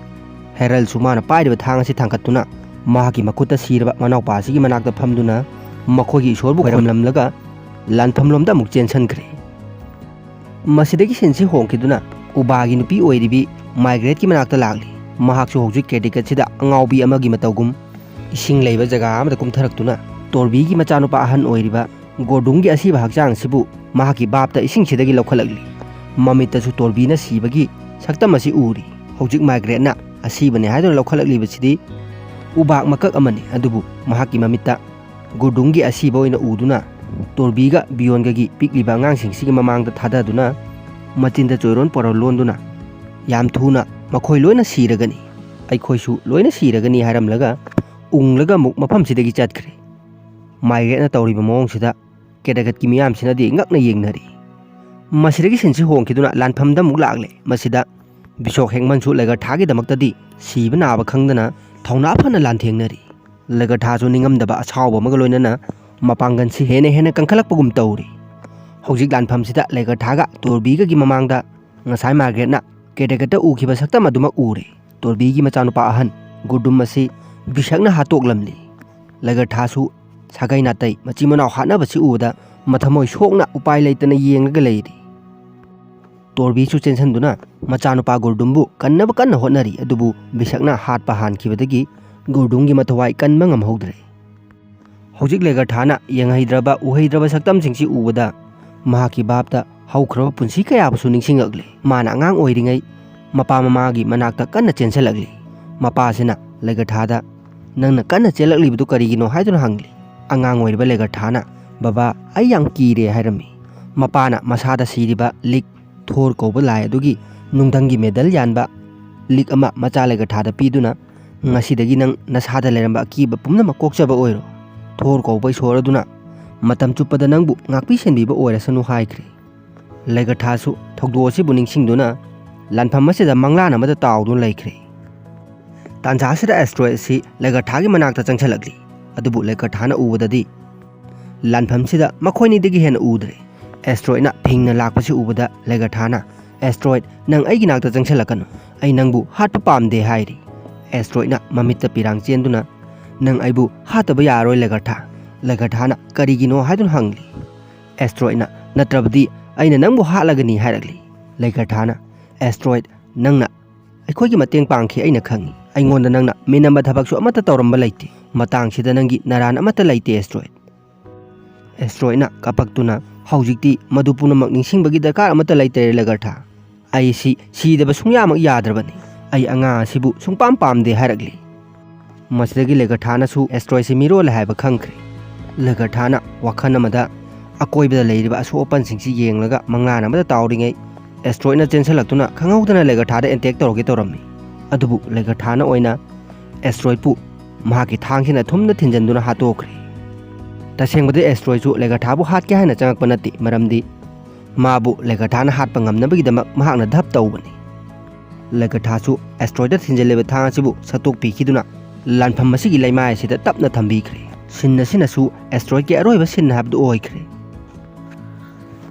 ꯍꯦꯔꯜꯁꯨ ꯃꯥꯅ ꯄꯥꯏꯔꯤꯕ ꯊꯥꯡ ꯑꯁꯤ ꯊꯥꯡꯒꯠꯇꯨꯅ ꯃꯍꯥꯛꯀꯤ ꯃꯈꯨꯠꯇ ꯁꯤꯔꯕ ꯃꯅꯥꯎꯄꯥ ꯑꯁꯤꯒꯤ ꯃꯅꯥꯛꯇ ꯐꯝꯗꯨꯅ ꯃꯈꯣꯏꯒꯤ ꯏꯁꯣꯔꯕꯨ ꯈꯣꯏꯔꯝꯂꯝꯂꯒ ꯂꯥꯟꯐꯝꯂꯣꯝꯗ ꯑꯃꯨꯛ ꯆꯦꯟꯁꯟꯈ꯭ꯔꯦ꯫ ꯃꯁꯤꯗꯒꯤ ꯁꯤꯟꯁꯤ ꯍꯣꯡꯈꯤꯗꯨꯅ ꯎꯕꯥꯒꯤ ꯅꯨꯄꯤ ꯑꯣꯏꯔꯤꯕꯤ ꯃꯥꯏꯒ꯭ꯔꯦꯠꯀꯤ ꯃꯅꯥꯛꯇ ꯂꯥꯛꯂꯤ꯫ ꯃꯍꯥꯛꯁꯨ ꯍꯧꯖꯤꯛ ꯀꯦꯗꯤꯀꯠꯁꯤꯗ ꯑꯉꯥꯎꯕꯤ ꯑꯃꯒꯤ ꯃꯇꯧꯒꯨꯝ ꯏꯁꯤꯡ ꯂꯩꯕ ꯖꯒꯥ ꯑꯃꯗ ꯀꯨꯝꯊꯔꯛꯇꯨꯅ ꯇꯣꯔꯕꯤꯒꯤ ꯃꯆꯥꯅꯨꯄꯥ ꯑꯍꯟ ꯑꯣꯏꯔꯤꯕ ꯒꯣꯔꯗꯨꯡꯒꯤ ꯑꯁꯤꯕ ꯍꯛꯆꯥꯡ ꯑꯁꯤꯕꯨ ꯃꯍꯥꯛꯀꯤ ꯚꯥꯞꯇ ꯏꯁꯤꯡꯁꯤꯗꯒꯤ ꯂꯧꯈꯠꯂꯛꯂꯤ꯫ ꯃꯃꯤꯠꯇꯁꯨ ꯇꯣꯔꯕꯤꯅ ꯁꯤꯕꯒꯤ ꯁꯛꯇꯝ ꯑꯁꯤ ꯎꯔꯤ꯫ ꯍꯧꯖꯤꯛ ꯃꯥꯏꯒ꯭ꯔꯦꯠꯅ ꯑꯁꯤꯕꯅꯤ ꯍꯥꯏꯗꯨꯅ ꯂꯧꯈꯠꯂꯛꯂꯤꯕꯁꯤꯗꯤ ꯎꯕꯥꯛ ꯃꯀꯛ ꯑꯃꯅꯤ, ꯑꯗꯨꯕꯨ ꯃꯍꯥꯛꯀꯤ ꯃꯃꯤꯠꯇ ꯒꯣꯔꯗꯨꯡꯒꯤ ꯑꯁꯤꯕ ꯑꯣꯏꯅ ꯎꯗꯨꯅ ꯇꯣꯔꯕꯤꯒ ꯕꯤꯌꯣꯟꯒꯒꯤ ꯄꯤꯛꯂꯤꯕ ꯑꯉꯥꯡꯁꯤꯡꯁꯤꯒꯤ ꯃꯃꯥꯡꯗ ꯊꯥꯗꯗꯨꯅ ꯃꯆꯤꯟꯗ ꯆꯣꯏꯔꯣꯟ ꯄꯣꯔꯣꯟ ꯂꯣꯟꯗꯨꯅ, "ꯌꯥꯝ ꯊꯨꯅ ꯃꯈꯣꯏ ꯂꯣꯏꯅ ꯁꯤꯔꯒꯅꯤ, ꯑꯩꯈꯣꯏꯁꯨ ꯂꯣꯏꯅ ꯁꯤꯔꯒꯅꯤ" ꯍꯥꯏꯔꯝꯂꯒ ꯎꯪꯂꯒ ꯑꯃꯨꯛ ꯃꯐꯝꯁꯤꯗꯒꯤ ꯆꯠꯈ꯭ꯔꯦ꯫ ꯃꯥꯏꯒ꯭ꯔꯦꯠꯅ ꯇꯧꯔꯤꯕ ꯃꯑꯣꯡꯁꯤꯗ ꯀꯦꯗꯒꯠꯀꯤ ꯃꯤꯌꯥꯝꯁꯤꯅꯗꯤ ꯉꯛꯅ ꯌꯦꯡꯅꯔꯤ꯫ ꯃꯁꯤꯗꯒꯤ ꯁꯤꯟꯁꯤ ꯍꯣꯡꯈꯤꯗꯨꯅ ꯂꯥꯟꯐꯝꯗ ꯑꯃꯨꯛ ꯂꯥꯛꯂꯦ꯫ ꯃꯁꯤꯗ ꯕꯤꯁꯣꯛ ꯍꯦꯡꯃꯟꯁꯨ ꯂꯦꯒꯔꯊꯥꯒꯤꯗꯃꯛꯇꯗꯤ ꯁꯤꯕ ꯅꯥꯕ ꯈꯪꯗꯅ ꯊꯧꯅꯥ ꯐꯅ ꯂꯥꯟꯊꯦꯡꯅꯔꯤ꯫ ꯂꯦꯒꯔꯊꯥꯁꯨ ꯅꯤꯡꯉꯝꯗꯕ ꯑꯁꯥꯎꯕ ꯑꯃꯒ ꯂꯣꯏꯅꯅ ꯃꯄꯥꯡꯒꯜꯁꯤ ꯍꯦꯟꯅ ꯍꯦꯟꯅ ꯀꯟꯈꯠꯂꯛꯄꯒꯨꯝ ꯇꯧꯔꯤ꯫ ꯍꯧꯖꯤꯛ ꯂꯥꯟꯐꯝꯁꯤꯗ ꯂꯦꯒꯔꯊꯥꯒ ꯇꯣꯔꯕꯤꯒꯒꯤ ꯃꯃꯥꯡꯗ ꯉꯁꯥꯏ ꯃꯥꯔꯒ꯭ꯔꯦꯠꯅ ꯀꯦꯗꯒꯠꯇ ꯎꯈꯤꯕ ꯁꯛꯇꯝ ꯑꯗꯨꯃꯛ ꯎꯔꯦ꯫ ꯇꯣꯔꯕꯤꯒꯤ ꯃꯆꯥꯅꯨꯄꯥ ꯑꯍꯟ ꯒꯨꯔꯗꯨꯝ ꯑꯁꯤ ꯕꯤꯁꯛꯅ ꯍꯥꯠꯇꯣꯛꯂꯝꯂꯤ꯫ ꯂꯦꯒꯔꯊꯥꯁꯨ ꯁꯥꯒꯩ ꯅꯥꯇꯩ ꯃꯆꯤꯟ ꯃꯅꯥꯎ ꯍꯥꯠꯅꯕꯁꯤ ꯎꯕꯗ ꯃꯊꯃꯣꯏ ꯁꯣꯛꯅ ꯎꯄꯥꯏ ꯂꯩꯇꯅ ꯌꯦꯡꯂꯒ ꯂꯩꯔꯤ꯫ ꯇꯣꯔꯕꯤꯁꯨ ꯆꯦꯟꯁꯟꯗꯨꯅ ꯃꯆꯥꯅꯨꯄꯥ ꯒꯨꯔꯗꯨꯝꯕꯨ ꯀꯟꯅꯕ ꯀꯟꯅ ꯍꯣꯠꯅꯔꯤ, ꯑꯗꯨꯕꯨ ꯕꯤꯁꯛꯅ ꯍꯥꯠꯄ ꯍꯥꯟꯈꯤꯕꯗꯒꯤ ꯒꯨꯔꯗꯨꯝꯒꯤ ꯃꯊꯋꯥꯏ ꯀꯟꯕ ꯉꯝꯍꯧꯗ꯭ꯔꯦ꯫ ꯍꯧꯖꯤꯛ ꯂꯦꯒꯔꯊꯥꯅ ꯌꯦꯡꯍꯩꯗ꯭ꯔꯕ ꯎꯍꯩꯗ꯭ꯔꯕ ꯁꯛꯇꯝꯁꯤꯡꯁꯤ ꯎꯕꯗ ꯃꯍꯥꯛꯀꯤ ꯚꯥꯞꯇ ꯍꯧꯈ꯭ꯔꯕ ꯄꯨꯟꯁꯤ ꯀꯌꯥꯕꯨꯁꯨ ꯅꯤꯡꯁꯤꯡꯂꯛꯂꯤ꯫ ꯃꯥꯅ ꯑꯉꯥꯡ ꯑꯣꯏꯔꯤꯉꯩ ꯃꯄꯥ ꯃꯃꯥꯒꯤ ꯃꯅꯥꯛꯇ ꯀꯟꯅ ꯆꯦꯟꯁꯤꯜꯂꯛꯂꯤ꯫ ꯃꯄꯥꯁꯤꯅ ꯂꯦꯒꯔꯊꯥꯗ, "ꯅꯪꯅ ꯀꯟꯅ ꯆꯦꯜꯂꯛꯂꯤꯕꯗꯨ ꯀꯔꯤꯒꯤꯅꯣ?" ꯍꯥꯏꯗꯨꯅ ꯍꯪꯂꯤ꯫ ꯑꯉꯥꯡ ꯑꯣꯏꯔꯤꯕ ꯂꯦꯒꯔꯊꯥꯅ, "ꯕꯕꯥ, ꯑꯩ ꯌꯥꯝ ꯀꯤꯔꯦ" ꯍꯥꯏꯔꯝꯃꯤ꯫ ꯃꯄꯥꯅ ꯃꯁꯥꯗ ꯁꯤꯔꯤꯕ ꯂꯤꯛ ꯊꯣꯔ ꯀꯧꯕ ꯂꯥꯏ ꯑꯗꯨꯒꯤ ꯅꯨꯡꯊꯪꯒꯤ ꯃꯦꯗꯜ ꯌꯥꯟꯕ ꯂꯤꯛ ꯑꯃ ꯃꯆꯥ ꯂꯩꯒꯊꯥꯗ ꯄꯤꯗꯨꯅ, "ꯉꯁꯤꯗꯒꯤ ꯅꯪ ꯅꯁꯥꯗ ꯂꯩꯔꯝꯕ ꯑꯀꯤꯕ ꯄꯨꯝꯅꯃꯛ ꯀꯣꯛꯆꯕ ꯑꯣꯏꯔꯣ꯫ ꯊꯣꯔ ꯀꯧꯕ ꯏꯁꯣꯔ ꯑꯗꯨꯅ ꯃꯇꯝ ꯆꯨꯞꯄꯗ ꯅꯪꯕꯨ ꯉꯥꯛꯄꯤ ꯁꯦꯟꯕꯤꯕ ꯑꯣꯏꯔꯁꯅꯨ" ꯍꯥꯏꯈ꯭ꯔꯦ꯫ ꯂꯩꯒꯊꯥꯁꯨ ꯊꯧꯗꯣꯛ ꯑꯁꯤꯕꯨ ꯅꯤꯡꯁꯤꯡꯗꯨꯅ ꯂꯥꯟꯐꯝ ꯑꯁꯤꯗ ꯃꯪꯂꯥꯟ ꯑꯃꯗ ꯇꯥꯎꯗꯨꯅ ꯂꯩꯈ꯭ꯔꯦ꯫ ꯇꯥꯟꯖꯥ ꯑꯁꯤꯗ ꯑꯦꯁꯇ꯭ꯔꯣꯏꯗ ꯑꯁꯤ ꯂꯩꯒꯊꯥꯒꯤ ꯃꯅꯥꯛꯇ ꯆꯪꯁꯤꯜꯂꯛꯂꯤ꯫ ꯑꯗꯨꯕꯨ ꯂꯩꯒꯊꯥꯅ ꯎꯕꯗꯗꯤ ꯂꯥꯟꯐꯝꯁꯤꯗ ꯃꯈꯣꯏꯅꯤꯗꯒꯤ ꯍꯦꯟꯅ ꯎꯗ꯭ꯔꯦ꯫ ꯑꯦꯁꯇ꯭ꯔꯣꯏꯗꯅ ꯐꯤꯡꯅ ꯂꯥꯛꯄꯁꯤ ꯎꯕꯗ ꯂꯩꯒꯊꯥꯅ, "ꯑꯦꯁꯇ꯭ꯔꯣꯏꯗ, ꯅꯪ ꯑꯩꯒꯤ ꯅꯥꯛꯇ ꯆꯪꯁꯤꯜꯂꯛꯀꯅꯨ꯫ ꯑꯩ ꯅꯪꯕꯨ ꯍꯥꯠꯄ ꯄꯥꯝꯗꯦ" ꯍꯥꯏꯔꯤ꯫ ꯑꯦꯁꯇ꯭ꯔꯣꯏꯗꯅ ꯃꯃꯤꯠꯇ ꯄꯤꯔꯥꯡ ꯆꯦꯟꯗꯨꯅ, "ꯅꯪ ꯑꯩꯕꯨ ꯍꯥꯠꯇꯕ ꯌꯥꯔꯣꯏ ꯂꯩꯒꯊꯥ"꯫ ꯂꯩꯒꯊꯥꯅ "ꯀꯔꯤꯒꯤꯅꯣ?" ꯍꯥꯏꯗꯨꯅ ꯍꯪꯂꯤ꯫ ꯑꯦꯁꯇ꯭ꯔꯣꯏꯗꯅ, "ꯅꯠꯇ꯭ꯔꯕꯗꯤ ꯑꯩꯅ ꯅꯪꯕꯨ ꯍꯥꯠꯂꯒꯅꯤ" ꯍꯥꯏꯔꯛꯂꯤ꯫ ꯂꯩꯒꯊꯥꯅ, "ꯑꯦꯁꯇ꯭ꯔꯣꯏꯗ, ꯅꯪꯅ ꯑꯩꯈꯣꯏꯒꯤ ꯃꯇꯦꯡ ꯄꯥꯡꯈꯤ, ꯑꯩꯅ ꯈꯪꯏ꯫ ꯑꯩꯉꯣꯟꯗ ꯅꯪꯅ ꯃꯤꯅꯝꯕ ꯊꯕꯛꯁꯨ ꯑꯃꯠꯇ ꯇꯧꯔꯝꯕ ꯂꯩꯇꯦ꯫ ꯃꯇꯥꯡꯁꯤꯗ ꯅꯪꯒꯤ ꯅꯔꯥꯟ ꯑꯃꯠꯇ ꯂꯩꯇꯦ, ꯑꯦꯁꯇ꯭ꯔꯣꯏꯗ"꯫ ꯑꯦꯁꯇ꯭ꯔꯣꯏꯗꯅ ꯀꯥꯄꯛꯇꯨꯅ, "ꯍꯧꯖꯤꯛꯇꯤ ꯃꯗꯨ ꯄꯨꯝꯅꯃꯛ ꯅꯤꯡꯁꯤꯡꯕꯒꯤ ꯗꯔꯀꯥꯔ ꯑꯃꯠꯇ ꯂꯩꯇꯔꯦ ꯂꯩꯒꯊꯥ꯫ ꯑꯩꯁꯤ ꯁꯤꯗꯕ ꯁꯨꯡꯌꯥꯃꯛ ꯌꯥꯗ꯭ꯔꯕꯅꯤ꯫ ꯑꯩ ꯑꯉꯥꯡ ꯑꯁꯤꯕꯨ ꯁꯨꯡꯄꯥꯝ ꯄꯥꯝꯗꯦ" ꯍꯥꯏꯔꯛꯂꯤ꯫ ꯃꯁꯤꯗꯒꯤ ꯂꯩꯒꯊꯥꯅꯁꯨ ꯑꯦꯁꯇ꯭ꯔꯣꯏꯗꯁꯤ ꯃꯤꯔꯣꯜꯂꯦ ꯍꯥꯏꯕ ꯈꯪꯈ꯭ꯔꯦ꯫ ꯂꯩꯒꯊꯥꯅ ꯋꯥꯈꯜ ꯑꯃꯗ ꯑꯀꯣꯏꯕꯗ ꯂꯩꯔꯤꯕ ꯑꯁꯣꯛ ꯑꯄꯟꯁꯤꯡꯁꯤ ꯌꯦꯡꯂꯒ ꯃꯪꯂꯥꯟ ꯑꯃꯗ ꯇꯥꯎꯔꯤꯉꯩ, ꯑꯦꯁꯇ꯭ꯔꯣꯏꯗꯅ ꯆꯦꯟꯁꯤꯜꯂꯛꯇꯨꯅ ꯈꯪꯍꯧꯗꯅ ꯂꯩꯒꯊꯥꯗ ꯑꯦꯇꯦꯛ ꯇꯧꯔꯒꯦ ꯇꯧꯔꯝꯃꯤ꯫ ꯑꯗꯨꯕꯨ ꯂꯩꯒꯊꯥꯅ ꯑꯣꯏꯅ ꯑꯦꯁꯇ꯭ꯔꯣꯏꯗꯄꯨ ꯃꯍꯥꯛꯀꯤ ꯊꯥꯡꯁꯤꯅ ꯊꯨꯝꯅ ꯊꯤꯟꯖꯤꯟꯗꯨꯅ ꯍꯥꯠꯇꯣꯛꯈ꯭ꯔꯦ꯫ ꯇꯁꯦꯡꯕꯗꯤ ꯑꯦꯁꯇ꯭ꯔꯣꯏꯗꯁꯨ ꯂꯩꯒꯊꯥꯕꯨ ꯍꯥꯠꯀꯦ ꯍꯥꯏꯅ ꯆꯪꯉꯛꯄ ꯅꯠꯇꯦ, ꯃꯔꯝꯗꯤ ꯃꯥꯕꯨ ꯂꯩꯒꯊꯥꯅ ꯍꯥꯠꯄ ꯉꯝꯅꯕꯒꯤꯗꯃꯛ ꯃꯍꯥꯛꯅ ꯙꯞ ꯇꯧꯕꯅꯤ꯫ ꯂꯩꯒꯊꯥꯁꯨ ꯑꯦꯁꯇ꯭ꯔꯣꯏꯗꯇ ꯊꯤꯟꯖꯤꯜꯂꯤꯕ ꯊꯥꯡ ꯑꯁꯤꯕꯨ ꯁꯠꯇꯣꯛꯄꯤꯈꯤꯗꯨꯅ ꯂꯥꯟꯐꯝ ꯑꯁꯤꯒꯤ ꯂꯩꯃꯥꯏ ꯑꯁꯤꯗ ꯇꯞꯅ ꯊꯝꯕꯤꯈ꯭ꯔꯦ꯫ ꯁꯤꯟ ꯑꯁꯤꯅꯁꯨ ꯑꯦꯁꯇ꯭ꯔꯣꯏꯗꯀꯤ ꯑꯔꯣꯏꯕ ꯁꯤꯟ ꯍꯥꯏꯕꯗꯨ ꯑꯣꯏꯈ꯭ꯔꯦ꯫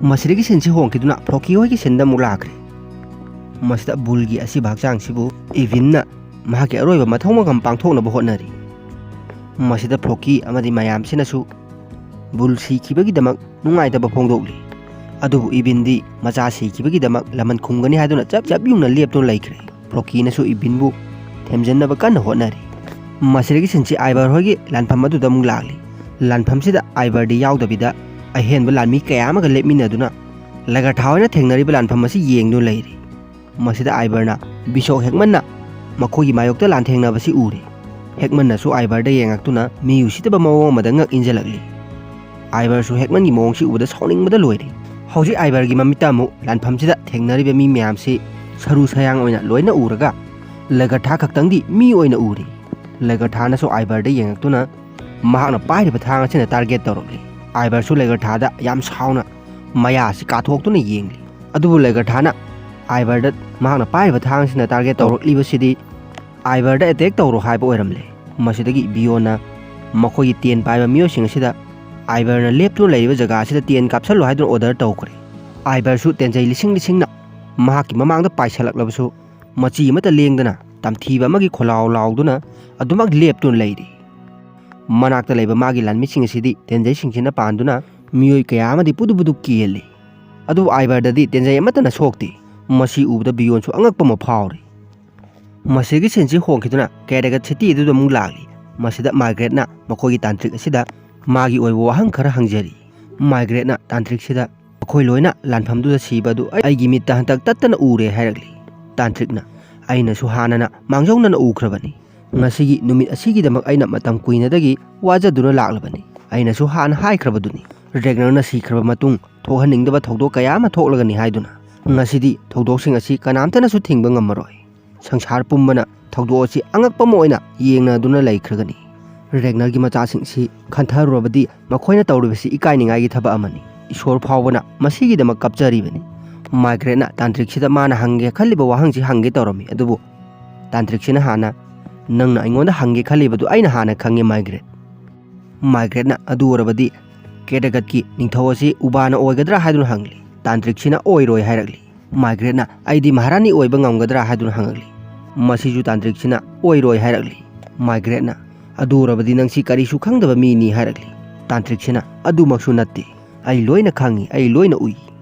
ꯃꯁꯤꯗꯒꯤ ꯁꯤꯟꯁꯤ ꯍꯣꯡꯈꯤꯗꯨꯅ ꯐ꯭ꯂꯣꯀꯤ ꯍꯣꯏꯒꯤ ꯁꯤꯟꯗ ꯑꯃꯨꯛ ꯂꯥꯛꯈ꯭ꯔꯦ꯫ ꯃꯁꯤꯗ ꯕꯨꯜꯒꯤ ꯑꯁꯤꯕ ꯍꯛꯆꯥꯡꯁꯤꯕꯨ ꯏꯚꯤꯟꯅ ꯃꯍꯥꯛꯀꯤ ꯑꯔꯣꯏꯕ ꯃꯊꯧ ꯃꯉꯝ ꯄꯥꯡꯊꯣꯛꯅꯕ ꯍꯣꯠꯅꯔꯤ꯫ ꯃꯁꯤꯗ ꯐ꯭ꯂꯣꯀꯤ ꯑꯃꯗꯤ ꯃꯌꯥꯝꯁꯤꯅꯁꯨ ꯕꯨꯜ ꯁꯤꯈꯤꯕꯒꯤꯗꯃꯛ ꯅꯨꯡꯉꯥꯏꯇꯕ ꯐꯣꯡꯗꯣꯛꯂꯤ꯫ ꯑꯗꯨꯕꯨ ꯏꯚꯤꯟꯗꯤ ꯃꯆꯥ ꯁꯤꯈꯤꯕꯒꯤꯗꯃꯛ ꯂꯃꯟ ꯈꯨꯝꯒꯅꯤ ꯍꯥꯏꯗꯨꯅ ꯆꯞ ꯆꯞ ꯌꯨꯡꯅ ꯂꯦꯞꯇꯨꯅ ꯂꯩꯈ꯭ꯔꯦ꯫ ꯐ꯭ꯂꯣꯀꯤꯅꯁꯨ ꯏꯚꯤꯟꯕꯨ ꯊꯦꯝꯖꯤꯟꯅꯕ ꯀꯟꯅ ꯍꯣꯠꯅꯔꯤ꯫ ꯃꯁꯤꯗꯒꯤ ꯁꯤꯟꯁꯤ ꯑꯥꯏꯚꯔ ꯍꯣꯏꯒꯤ ꯂꯥꯟꯐꯝ ꯑꯗꯨꯗ ꯑꯃꯨꯛ ꯂꯥꯛꯂꯤ꯫ ꯂꯥꯟꯐꯝꯁꯤꯗ ꯑꯥꯏꯚꯔꯗꯤ ꯌꯥꯎꯗꯕꯤꯗ ꯑꯍꯦꯟꯕ ꯂꯥꯟꯃꯤ ꯀꯌꯥ ꯑꯃꯒ ꯂꯦꯞꯃꯤꯟꯅꯗꯨꯅ ꯂꯩꯒꯊꯥ ꯍꯣꯏꯅ ꯊꯦꯡꯅꯔꯤꯕ ꯂꯥꯟꯐꯝ ꯑꯁꯤ ꯌꯦꯡꯗꯨꯅ ꯂꯩꯔꯤ꯫ ꯃꯁꯤꯗ ꯑꯥꯏꯚꯔꯅ ꯕꯤꯁꯣꯛ ꯍꯦꯛꯃꯟꯅ ꯃꯈꯣꯏꯒꯤ ꯃꯥꯌꯣꯛꯇ ꯂꯥꯟꯊꯦꯡꯅꯕꯁꯤ ꯎꯔꯦ꯫ ꯍꯦꯛꯃꯟꯅꯁꯨ ꯑꯥꯏꯚꯔꯗ ꯌꯦꯡꯉꯛꯇꯨꯅ ꯃꯤ ꯎꯁꯤꯠꯇꯕ ꯃꯑꯣꯡ ꯑꯃꯗ ꯉꯛ ꯏꯟꯖꯜꯂꯛꯂꯤ꯫ ꯑꯥꯏꯚꯔꯁꯨ ꯍꯦꯛꯃꯟꯒꯤ ꯃꯑꯣꯡꯁꯤ ꯎꯕꯗ ꯁꯥꯎꯅꯤꯡꯕꯗ ꯂꯣꯏꯔꯦ꯫ ꯍꯧꯖꯤꯛ ꯑꯥꯏꯚꯔꯒꯤ ꯃꯃꯤꯠꯇ ꯑꯃꯨꯛ ꯂꯥꯟꯐꯝꯁꯤꯗ ꯊꯦꯡꯅꯔꯤꯕ ꯃꯤ ꯃꯌꯥꯝꯁꯤ ꯁꯔꯨ ꯁꯌꯥꯡ ꯑꯣꯏꯅ ꯂꯣꯏꯅ ꯎꯔꯒ ꯂꯦꯒꯔꯊꯥ ꯈꯛꯇꯪꯗꯤ ꯃꯤ ꯑꯣꯏꯅ ꯎꯔꯤ꯫ ꯂꯦꯒꯔꯊꯥꯅꯁꯨ ꯑꯥꯏꯕꯔꯗ ꯌꯦꯡꯉꯛꯇꯨꯅ ꯃꯍꯥꯛꯅ ꯄꯥꯏꯔꯤꯕ ꯊꯥꯡ ꯑꯁꯤꯅ ꯇꯥꯔꯒꯦꯠ ꯇꯧꯔꯛꯂꯤ꯫ ꯑꯥꯏꯕꯔꯁꯨ ꯂꯦꯒꯔꯊꯥꯗ ꯌꯥꯝ ꯁꯥꯎꯅ ꯃꯌꯥ ꯑꯁꯤ ꯀꯥꯊꯣꯛꯇꯨꯅ ꯌꯦꯡꯂꯤ꯫ ꯑꯗꯨꯕꯨ ꯂꯦꯒꯔꯊꯥꯅ ꯑꯥꯏꯕꯔꯗ ꯃꯍꯥꯛꯅ ꯄꯥꯏꯔꯤꯕ ꯊꯥꯡ ꯑꯁꯤꯅ ꯇꯥꯔꯒꯦꯠ ꯇꯧꯔꯛꯂꯤꯕꯁꯤꯗꯤ ꯑꯥꯏꯕꯔꯗ ꯑꯦꯇꯦꯛ ꯇꯧꯔꯣ ꯍꯥꯏꯕ ꯑꯣꯏꯔꯝꯂꯦ꯫ ꯃꯁꯤꯗꯒꯤ ꯕꯤꯌꯣꯟꯅ ꯃꯈꯣꯏꯒꯤ ꯇꯦꯟ ꯄꯥꯏꯕ ꯃꯤꯑꯣꯏꯁꯤꯡ ꯑꯁꯤꯗ ꯑꯥꯏꯕꯔꯅ ꯂꯦꯞꯇꯨꯅ ꯂꯩꯔꯤꯕ ꯖꯒꯥ ꯑꯁꯤꯗ ꯇꯦꯟ ꯀꯥꯞꯁꯜꯂꯨ ꯍꯥꯏꯗꯨꯅ ꯑꯣꯔꯗꯔ ꯇꯧꯈ꯭ꯔꯦ꯫ ꯑꯥꯏꯕꯔꯁꯨ ꯇꯦꯟꯖꯩ ꯂꯤꯁꯤꯡ ꯂꯤꯁꯤꯡꯅ ꯃꯍꯥꯛꯀꯤ ꯃꯃꯥꯡꯗ ꯄꯥꯏꯁꯜꯂꯛꯂꯕꯁꯨ ꯃꯆꯤ ꯑꯃꯠꯇ ꯂꯦꯡꯗꯅ ꯇꯝꯊꯤꯕ ꯑꯃꯒꯤ ꯈꯣꯜꯂꯥꯎ ꯂꯥꯎꯗꯨꯅ ꯑꯗꯨꯃꯛ ꯂꯦꯞꯇꯨꯅ ꯂꯩꯔꯤ꯫ ꯃꯅꯥꯛꯇ ꯂꯩꯕ ꯃꯥꯒꯤ ꯂꯥꯟꯃꯤꯁꯤꯡ ꯑꯁꯤꯗꯤ ꯇꯦꯟꯖꯩꯁꯤꯡꯁꯤꯅ ꯄꯥꯟꯗꯨꯅ ꯃꯤꯑꯣꯏ ꯀꯌꯥ ꯑꯃꯗꯤ ꯄꯨꯗꯨ ꯄꯨꯗꯨ ꯀꯦꯜꯂꯤ꯫ ꯑꯗꯨꯕꯨ ꯑꯥꯏꯕꯔꯗꯗꯤ ꯇꯦꯟꯖꯩ ꯑꯃꯠꯇꯅ ꯁꯣꯛꯇꯦ꯫ ꯃꯁꯤ ꯎꯕꯗ ꯕꯤꯌꯣꯟꯁꯨ ꯑꯉꯛꯄ ꯑꯃ ꯐꯥꯎꯔꯤ꯫ ꯃꯁꯤꯒꯤ ꯁꯤꯟꯁꯤ ꯍꯣꯡꯈꯤꯗꯨꯅ ꯀꯦꯔꯦꯒꯠ ꯁꯤꯇꯤ ꯑꯗꯨꯗ ꯑꯃꯨꯛ ꯂꯥꯛꯂꯤ꯫ ꯃꯁꯤꯗ ꯃꯥꯏꯒ꯭ꯔꯦꯠꯅ ꯃꯈꯣꯏꯒꯤ ꯇꯥꯟꯇ꯭ꯔꯤꯛ ꯑꯁꯤꯗ ꯃꯥꯒꯤ ꯑꯣꯏꯕ ꯋꯥꯍꯪ ꯈꯔ ꯍꯪꯖꯔꯤ꯫ ꯃꯥꯏꯒ꯭ꯔꯦꯠꯅ ꯇꯥꯟꯇ꯭ꯔꯤꯛꯁꯤꯗ ꯃꯈꯣꯏ ꯂꯣꯏꯅ ꯂꯥꯟꯐꯝꯗꯨꯗ ꯁꯤꯕ ꯑꯗꯨ ꯑꯩ-, ꯑꯩꯒꯤ ꯃꯤꯠꯇ ꯍꯟꯇꯛ ꯇꯠꯇꯅ ꯎꯔꯦ ꯍꯥꯏꯔꯛꯂꯤ꯫ ꯇꯥꯟꯇ꯭ꯔꯤꯛꯅ ꯑꯩꯅꯁꯨ ꯍꯥꯟꯅꯅ ꯃꯥꯡꯖꯧꯅꯅ ꯎꯈ꯭ꯔꯕꯅꯤ꯫ ꯉꯁꯤꯒꯤ ꯅꯨꯃꯤꯠ ꯑꯁꯤꯒꯤꯗꯃꯛ ꯑꯩꯅ ꯃꯇꯝ ꯀꯨꯏꯅꯗꯒꯤ ꯋꯥꯖꯗꯨꯅ ꯂꯥꯛꯂꯕꯅꯤ꯫ ꯑꯩꯅꯁꯨ ꯍꯥꯟꯅ ꯍꯥꯏꯈ꯭ꯔꯕꯗꯨꯅꯤ꯫ ꯔꯦꯒꯅꯔꯅ ꯁꯤꯈ꯭ꯔꯕ ꯃꯇꯨꯡ ꯊꯣꯛꯍꯟꯅꯤꯡꯗꯕ ꯊꯧꯗꯣꯛ ꯀꯌꯥ ꯑꯃ ꯊꯣꯛꯂꯒꯅꯤ ꯍꯥꯏꯗꯨꯅ꯫ ꯉꯁꯤꯗꯤ ꯊꯧꯗꯣꯛꯁꯤꯡ ꯑꯁꯤ ꯀꯅꯥꯝꯇꯅꯁꯨ ꯊꯤꯡꯕ ꯉꯝꯃꯔꯣꯏ꯫ ꯁꯪꯁꯥꯔ ꯄꯨꯝꯕꯅ ꯊꯧꯗꯣꯛ ꯑꯁꯤ ꯑꯉꯛꯄ ꯑꯃ ꯑꯣꯏꯅ ꯌꯦꯡꯅꯗꯨꯅ ꯂꯩꯈ꯭ꯔꯒꯅꯤ꯫ ꯔꯦꯒꯅꯔꯒꯤ ꯃꯆꯥꯁꯤꯡꯁꯤ ꯈꯟꯊꯔꯨꯔꯕꯗꯤ ꯃꯈꯣꯏꯅ ꯇꯧꯔꯤꯕꯁꯤ ꯏꯀꯥꯏꯅꯤꯡꯉꯥꯏꯒꯤ ꯊꯕꯛ ꯑꯃꯅꯤ꯫ ꯏꯁꯣꯔ ꯐꯥꯎꯕꯅ ꯃꯁꯤꯒꯤꯗꯃꯛ ꯀꯞꯆꯔꯤꯕꯅꯤ꯫ ꯃꯥꯏꯒ꯭ꯔꯦꯠꯅ ꯇꯥꯟꯇ꯭ꯔꯤꯛꯁꯤꯗ ꯃꯥꯅ ꯍꯪꯒꯦ ꯈꯜꯂꯤꯕ ꯋꯥꯍꯪꯁꯤ ꯍꯪꯒꯦ ꯇꯧꯔꯝꯃꯤ, ꯑꯗꯨꯕꯨ ꯇꯥꯟꯇ꯭ꯔꯤꯛꯁꯤꯅ ꯍꯥꯟꯅ, "ꯅꯪꯅ ꯑꯩꯉꯣꯟꯗ ꯍꯪꯒꯦ ꯈꯜꯂꯤꯕꯗꯨ ꯑꯩꯅ ꯍꯥꯟꯅ ꯈꯪꯉꯤ, ꯃꯥꯏꯒ꯭ꯔꯦꯠ꯫" ꯃꯥꯏꯒ꯭ꯔꯦꯠꯅ ꯑꯗꯨ ꯑꯣꯏꯔꯕꯗꯤ ꯀꯦꯗꯒꯠꯀꯤ ꯅꯤꯡꯊꯧ ꯑꯁꯤ ꯎꯕꯥꯅ ꯑꯣꯏꯒꯗ꯭ꯔꯥ ꯍꯥꯏꯗꯨꯅ ꯍꯪꯂꯤ꯫ ꯇꯥꯟꯇ꯭ꯔꯤꯛꯁꯤꯅ ꯑꯣꯏꯔꯣꯏ ꯍꯥꯏꯔꯛꯂꯤ꯫ ꯃꯥꯏꯒ꯭ꯔꯦꯠꯅ, "ꯑꯩꯗꯤ ꯃꯍꯥꯔꯥꯅꯤ ꯑꯣꯏꯕ ꯉꯝꯒꯗ꯭ꯔꯥ?" ꯍꯥꯏꯗꯨꯅ ꯍꯪꯉꯛꯂꯤ꯫ ꯃꯁꯤꯁꯨ ꯇꯥꯟꯇ꯭ꯔꯤꯛꯁꯤꯅ ꯑꯣꯏꯔꯣꯏ ꯍꯥꯏꯔꯛꯂꯤ꯫ ꯃꯥꯏꯒ꯭ꯔꯦꯠꯅ, "ꯑꯗꯨ ꯑꯣꯏꯔꯕꯗꯤ ꯅꯪꯁꯤ ꯀꯔꯤꯁꯨ ꯈꯪꯗꯕ ꯃꯤꯅꯤ" ꯍꯥꯏꯔꯛꯂꯤ꯫ ꯇꯥꯟꯇ꯭ꯔꯤꯛꯁꯤꯅ, "ꯑꯗꯨꯃꯛꯁꯨ ꯅꯠꯇꯦ, ꯑꯩ ꯂꯣꯏꯅ ꯈꯪꯉꯤ, ꯑꯩ ꯂꯣꯏꯅ ꯎꯏ꯫"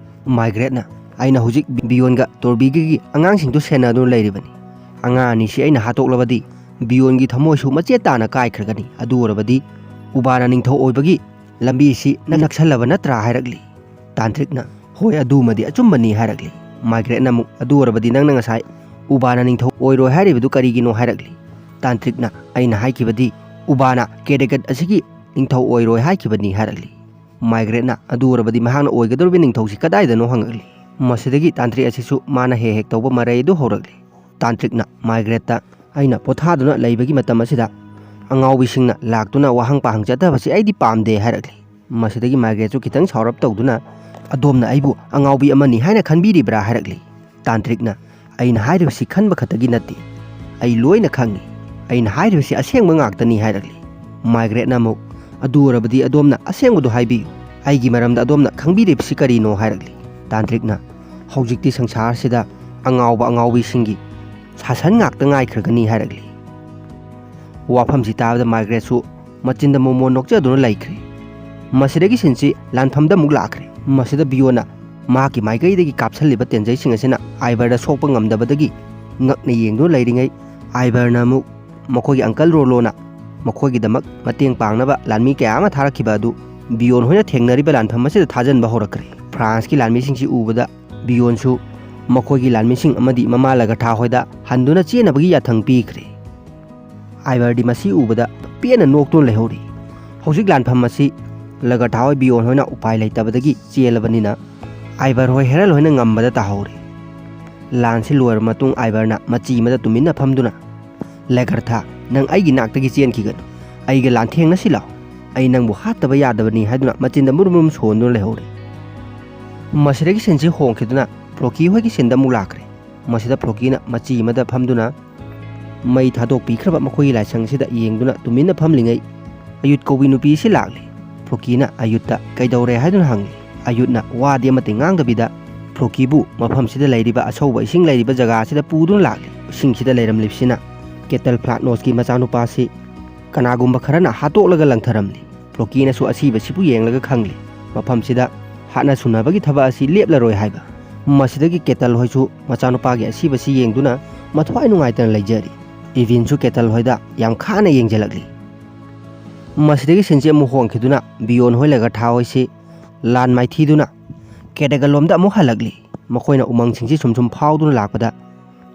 ꯃꯥꯏꯒ꯭ꯔꯦꯠꯅ, "ꯑꯩꯅ ꯍꯧꯖꯤꯛ ꯕꯤꯌꯣꯟꯒ ꯇꯣꯔꯕꯤꯒꯒꯤ ꯑꯉꯥꯡꯁꯤꯡꯗꯨ ꯁꯦꯟꯅꯗꯨꯅ ꯂꯩꯔꯤꯕꯅꯤ꯫ ꯑꯉꯥꯡ ꯑꯅꯤꯁꯤ ꯑꯩꯅ ꯍꯥꯠꯇꯣꯛꯂꯕꯗꯤ ꯕꯤꯌꯣꯟꯒꯤ ꯊꯃꯣꯏꯁꯨ ꯃꯆꯦꯠ ꯇꯥꯅ ꯀꯥꯏꯈ꯭ꯔꯒꯅꯤ꯫ ꯑꯗꯨ ꯑꯣꯏꯔꯕꯗꯤ ꯎꯕꯥꯅ ꯅꯤꯡꯊꯧ ꯑꯣꯏꯕꯒꯤ ꯂꯝꯕꯤꯁꯤ ꯅꯛꯁꯜꯂꯕ ꯅꯠꯇ꯭ꯔꯥ?" ꯍꯥꯏꯔꯛꯂꯤ꯫ ꯇꯥꯟꯇ꯭ꯔꯤꯛꯅ, "ꯍꯣꯏ, ꯑꯗꯨꯃꯗꯤ ꯑꯆꯨꯝꯕꯅꯤ" ꯍꯥꯏꯔꯛꯂꯤ꯫ ꯃꯥꯏꯒ꯭ꯔꯦꯠꯅ ꯑꯃꯨꯛ, "ꯑꯗꯨ ꯑꯣꯏꯔꯕꯗꯤ ꯅꯪꯅ ꯉꯁꯥꯏ ꯎꯕꯥꯅ ꯅꯤꯡꯊꯧ ꯑꯣꯏꯔꯣꯏ ꯍꯥꯏꯔꯤꯕꯗꯨ ꯀꯔꯤꯒꯤꯅꯣ?" ꯍꯥꯏꯔꯛꯂꯤ꯫ ꯇꯥꯟꯇ꯭ꯔꯤꯛꯅ, "ꯑꯩꯅ ꯍꯥꯏꯈꯤꯕꯗꯤ ꯎꯕꯥꯅ ꯀꯦꯗꯦꯒꯠ ꯑꯁꯤꯒꯤ ꯅꯤꯡꯊꯧ ꯑꯣꯏꯔꯣꯏ ꯍꯥꯏꯈꯤꯕꯅꯤ" ꯍꯥꯏꯔꯛꯂꯤ꯫ ꯃꯥꯏꯒ꯭ꯔꯦꯠꯅ, "ꯑꯗꯨ ꯑꯣꯏꯔꯕꯗꯤ ꯃꯍꯥꯛꯅ ꯑꯣꯏꯒꯗꯧꯔꯤꯕ ꯅꯤꯡꯊꯧꯁꯤ ꯀꯗꯥꯏꯗꯅꯣ?" ꯍꯪꯉꯛꯂꯤ꯫ ꯃꯁꯤꯗꯒꯤ ꯇꯥꯟꯇ꯭ꯔꯤꯛ ꯑꯁꯤꯁꯨ ꯃꯥꯅ ꯍꯦꯛ ꯍꯦꯛ ꯇꯧꯕ ꯃꯔꯩ ꯑꯗꯨ ꯍꯧꯔꯛꯂꯤ꯫ ꯇꯥꯟꯇ꯭ꯔꯤꯛꯅ ꯃꯥꯏꯒ꯭ꯔꯦꯠꯇ, "ꯑꯩꯅ ꯄꯣꯊꯥꯗꯨꯅ ꯂꯩꯕꯒꯤ ꯃꯇꯝ ꯑꯁꯤꯗ ꯑꯉꯥꯎꯕꯤꯁꯤꯡꯅ ꯂꯥꯛꯇꯨꯅ ꯋꯥꯍꯪ ꯄꯥꯍꯪ ꯆꯠꯊꯕꯁꯤ ꯑꯩꯗꯤ ꯄꯥꯝꯗꯦ" ꯍꯥꯏꯔꯛꯂꯤ꯫ ꯃꯁꯤꯗꯒꯤ ꯃꯥꯏꯒ꯭ꯔꯦꯠꯁꯨ ꯈꯤꯇꯪ ꯁꯥꯎꯔꯞ ꯇꯧꯗꯨꯅ, "ꯑꯗꯣꯝꯅ ꯑꯩꯕꯨ ꯑꯉꯥꯎꯕꯤ ꯑꯃꯅꯤ ꯍꯥꯏꯅ ꯈꯟꯕꯤꯔꯤꯕ꯭ꯔꯥ?" ꯍꯥꯏꯔꯛꯂꯤ꯫ ꯇꯥꯟꯇ꯭ꯔꯤꯛꯅ, "ꯑꯩꯅ ꯍꯥꯏꯔꯤꯕꯁꯤ ꯈꯟꯕ ꯈꯛꯇꯒꯤ ꯅꯠꯇꯦ, ꯑꯩ ꯂꯣꯏꯅ ꯈꯪꯏ, ꯑꯩꯅ ꯍꯥꯏꯔꯤꯕꯁꯤ ꯑꯁꯦꯡꯕ ꯉꯥꯛꯇꯅꯤ" ꯍꯥꯏꯔꯛꯂꯤ꯫ ꯃꯥꯏꯒ꯭ꯔꯦꯠꯅ ꯑꯃꯨꯛ, "ꯑꯗꯨ ꯑꯣꯏꯔꯕꯗꯤ ꯑꯗꯣꯝꯅ ꯑꯁꯦꯡꯕꯗꯨ ꯍꯥꯏꯕꯤꯌꯨ, ꯑꯩꯒꯤ ꯃꯔꯝꯗ ꯑꯗꯣꯝꯅ ꯈꯪꯕꯤꯔꯤꯕꯁꯤ ꯀꯔꯤꯅꯣ?" ꯍꯥꯏꯔꯛꯂꯤ꯫ ꯇꯥꯟꯇ꯭ꯔꯤꯛꯅ, "ꯍꯧꯖꯤꯛꯇꯤ ꯁꯪꯁꯥꯔꯁꯤꯗ ꯑꯉꯥꯎꯕ ꯑꯉꯥꯎꯕꯤꯁꯤꯡꯒꯤ ꯁꯥꯁꯟ ꯉꯥꯛꯇ ꯉꯥꯏꯈ꯭ꯔꯒꯅꯤ" ꯍꯥꯏꯔꯛꯂꯤ꯫ ꯋꯥꯐꯝꯁꯤ ꯇꯥꯕꯗ ꯃꯥꯏꯒ꯭ꯔꯦꯠꯁꯨ ꯃꯆꯤꯟꯗ ꯃꯣꯃꯣꯟ ꯅꯣꯛꯆꯗꯨꯅ ꯂꯩꯈ꯭ꯔꯦ꯫ ꯃꯁꯤꯗꯒꯤ ꯁꯤꯟꯁꯤ ꯂꯥꯟꯐꯝꯗ ꯑꯃꯨꯛ ꯂꯥꯛꯈ꯭ꯔꯦ꯫ ꯃꯁꯤꯗ ꯕꯤꯌꯣꯟꯅ ꯃꯍꯥꯛꯀꯤ ꯃꯥꯏꯀꯩꯗꯒꯤ ꯀꯥꯞꯁꯜꯂꯤꯕ ꯇꯦꯟꯖꯩꯁꯤꯡ ꯑꯁꯤꯅ ꯑꯥꯏꯕꯔꯗ ꯁꯣꯛꯄ ꯉꯝꯗꯕꯗꯒꯤ ꯉꯛꯅ ꯌꯦꯡꯗꯨꯅ ꯂꯩꯔꯤꯉꯩ, ꯑꯥꯏꯕꯔꯅ ꯑꯃꯨꯛ ꯃꯈꯣꯏꯒꯤ ꯑꯪꯀꯜ ꯔꯣꯂꯣꯅ ꯃꯈꯣꯏꯒꯤꯗꯃꯛ ꯃꯇꯦꯡ ꯄꯥꯡꯅꯕ ꯂꯥꯟꯃꯤ ꯀꯌꯥ ꯑꯃ ꯊꯥꯔꯛꯈꯤꯕ ꯑꯗꯨ ꯕꯤꯌꯣꯟ ꯍꯣꯏꯅ ꯊꯦꯡꯅꯔꯤꯕ ꯂꯥꯟꯐꯝ ꯑꯁꯤꯗ ꯊꯥꯖꯤꯟꯕ ꯍꯧꯔꯛꯈ꯭ꯔꯦ꯫ ꯐ꯭ꯔꯥꯟꯁꯀꯤ ꯂꯥꯟꯃꯤꯁꯤꯡꯁꯤ ꯎꯕꯗ ꯕꯤꯌꯣꯟꯁꯨ ꯃꯈꯣꯏꯒꯤ ꯂꯥꯟꯃꯤꯁꯤꯡ ꯑꯃꯗꯤ ꯃꯃꯥ ꯂꯒꯊꯥ ꯍꯣꯏꯗ ꯍꯟꯗꯨꯅ ꯆꯦꯟꯅꯕꯒꯤ ꯌꯥꯊꯪ ꯄꯤꯈ꯭ꯔꯦ꯫ ꯑꯥꯏꯕꯔꯗꯤ ꯃꯁꯤ ꯎꯕꯗ ꯄꯦꯟꯅ ꯅꯣꯛꯇꯨꯅ ꯂꯩꯍꯧꯔꯤ꯫ ꯍꯧꯖꯤꯛ ꯂꯥꯟꯐꯝ ꯑꯁꯤ ꯂꯒꯊꯥ ꯍꯣꯏ ꯕꯤꯌꯣꯟ ꯍꯣꯏꯅ ꯎꯄꯥꯏ ꯂꯩꯇꯕꯗꯒꯤ ꯆꯦꯜꯂꯕꯅꯤꯅ, ꯑꯥꯏꯕꯔ ꯍꯣꯏ ꯍꯦꯔꯜ ꯍꯣꯏꯅ ꯉꯝꯕꯗ ꯇꯥꯍꯧꯔꯦ꯫ ꯂꯥꯟꯁꯤ ꯂꯣꯏꯔꯕ ꯃꯇꯨꯡ ꯑꯥꯏꯕꯔꯅ ꯃꯆꯤ ꯑꯃꯗ ꯇꯨꯃꯤꯟꯅ ꯐꯝꯗꯨꯅ, "ꯂꯒꯊꯥ, ꯅꯪ ꯑꯩꯒꯤ ꯅꯥꯛꯇꯒꯤ ꯆꯦꯟꯈꯤꯒꯅꯨ꯫ ꯑꯩꯒ ꯂꯥꯟꯊꯦꯡꯅꯁꯤ ꯂꯥꯎ꯫ ꯑꯩ ꯅꯪꯕꯨ ꯍꯥꯠꯇꯕ ꯌꯥꯗꯕꯅꯤ" ꯍꯥꯏꯗꯨꯅ ꯃꯆꯤꯟꯗ ꯃꯨꯔꯨꯝ ꯃꯨꯔꯨꯝ ꯁꯣꯟꯗꯨꯅ ꯂꯩꯍꯧꯔꯦ꯫ ꯃꯁꯤꯗꯒꯤ ꯁꯤꯟꯁꯤ ꯍꯣꯡꯈꯤꯗꯨꯅ ꯄ꯭ꯂꯣꯀꯤ ꯍꯣꯏꯒꯤ ꯁꯤꯟꯗ ꯑꯃꯨꯛ ꯂꯥꯛꯈ꯭ꯔꯦ꯫ ꯃꯁꯤꯗ ꯄ꯭ꯂꯣꯀꯤꯅ ꯃꯆꯤ ꯑꯃꯗ ꯐꯝꯗꯨꯅ ꯃꯩ ꯊꯥꯗꯣꯛꯄꯤꯈ꯭ꯔꯕ ꯃꯈꯣꯏꯒꯤ ꯂꯥꯏꯁꯪꯁꯤꯗ ꯌꯦꯡꯗꯨꯅ ꯇꯨꯃꯤꯟꯅ ꯐꯝꯂꯤꯉꯩ, ꯑꯌꯨꯠ ꯀꯧꯕꯤ ꯅꯨꯄꯤ ꯑꯁꯤ ꯂꯥꯛꯂꯤ꯫ ꯄ꯭ꯂꯣꯀꯤꯅ ꯑꯌꯨꯠꯇ "ꯀꯩꯗꯧꯔꯦ?" ꯍꯥꯏꯗꯨꯅ ꯍꯪꯂꯤ꯫ ꯑꯌꯨꯠꯅ ꯋꯥꯗꯤ ꯑꯃꯠꯇ ꯉꯥꯡꯗꯕꯤꯗ ꯄ꯭ꯂꯣꯀꯤꯕꯨ ꯃꯐꯝꯁꯤꯗ ꯂꯩꯔꯤꯕ ꯑꯁꯧꯕ ꯏꯁꯤꯡ ꯂꯩꯔꯤꯕ ꯖꯒꯥ ꯑꯁꯤꯗ ꯄꯨꯗꯨꯅ ꯂꯥꯛꯂꯤ꯫ ꯏꯁꯤꯡꯁꯤꯗ ꯂꯩꯔꯝꯂꯤꯕꯁꯤꯅ ꯀꯦꯇꯜ ꯐ꯭ꯂꯥꯠꯅꯣꯁꯀꯤ ꯃꯆꯥꯅꯨꯄꯥꯁꯤ ꯀꯅꯥꯒꯨꯝꯕ ꯈꯔꯅ ꯍꯥꯠꯇꯣꯛꯂꯒ ꯂꯪꯊꯔꯝꯂꯤ꯫ ꯄ꯭ꯂꯣꯀꯤꯅꯁꯨ ꯑꯁꯤꯕꯁꯤꯕꯨ ꯌꯦꯡꯂꯒ ꯈꯪꯂꯤ, ꯃꯐꯝꯁꯤꯗ ꯍꯥꯠꯅ ꯁꯨꯅꯕꯒꯤ ꯊꯕꯛ ꯑꯁꯤ ꯂꯦꯞꯂꯔꯣꯏ ꯍꯥꯏꯕ꯫ ꯃꯁꯤꯗꯒꯤ ꯀꯦꯇꯜ ꯍꯣꯏꯁꯨ ꯃꯆꯥꯅꯨꯄꯥꯒꯤ ꯑꯁꯤꯕꯁꯤ ꯌꯦꯡꯗꯨꯅ ꯃꯊ꯭ꯋꯥꯏ ꯅꯨꯡꯉꯥꯏꯇꯅ ꯂꯩꯖꯔꯤ꯫ ꯏꯚꯤꯟꯁꯨ ꯀꯦꯇꯜ ꯍꯣꯏꯗ ꯌꯥꯝ ꯈꯥꯅ ꯌꯦꯡꯁꯤꯜꯂꯛꯂꯤ꯫ ꯃꯁꯤꯗꯒꯤ ꯁꯤꯟꯁꯤ ꯑꯃꯨꯛ ꯍꯣꯡꯈꯤꯗꯨꯅ ꯕꯤꯌꯣꯟ ꯍꯣꯏ ꯂꯒꯊꯥ ꯍꯣꯏꯁꯤ ꯂꯥꯟ ꯃꯥꯏꯊꯤꯗꯨꯅ ꯀꯦꯗꯒꯜꯂꯣꯝꯗ ꯑꯃꯨꯛ ꯍꯜꯂꯛꯂꯤ꯫ ꯃꯈꯣꯏꯅ ꯎꯃꯪꯁꯤꯡꯁꯤ ꯁꯨꯝ ꯁꯨꯝ ꯐꯥꯎꯗꯨꯅ ꯂꯥꯛꯄꯗ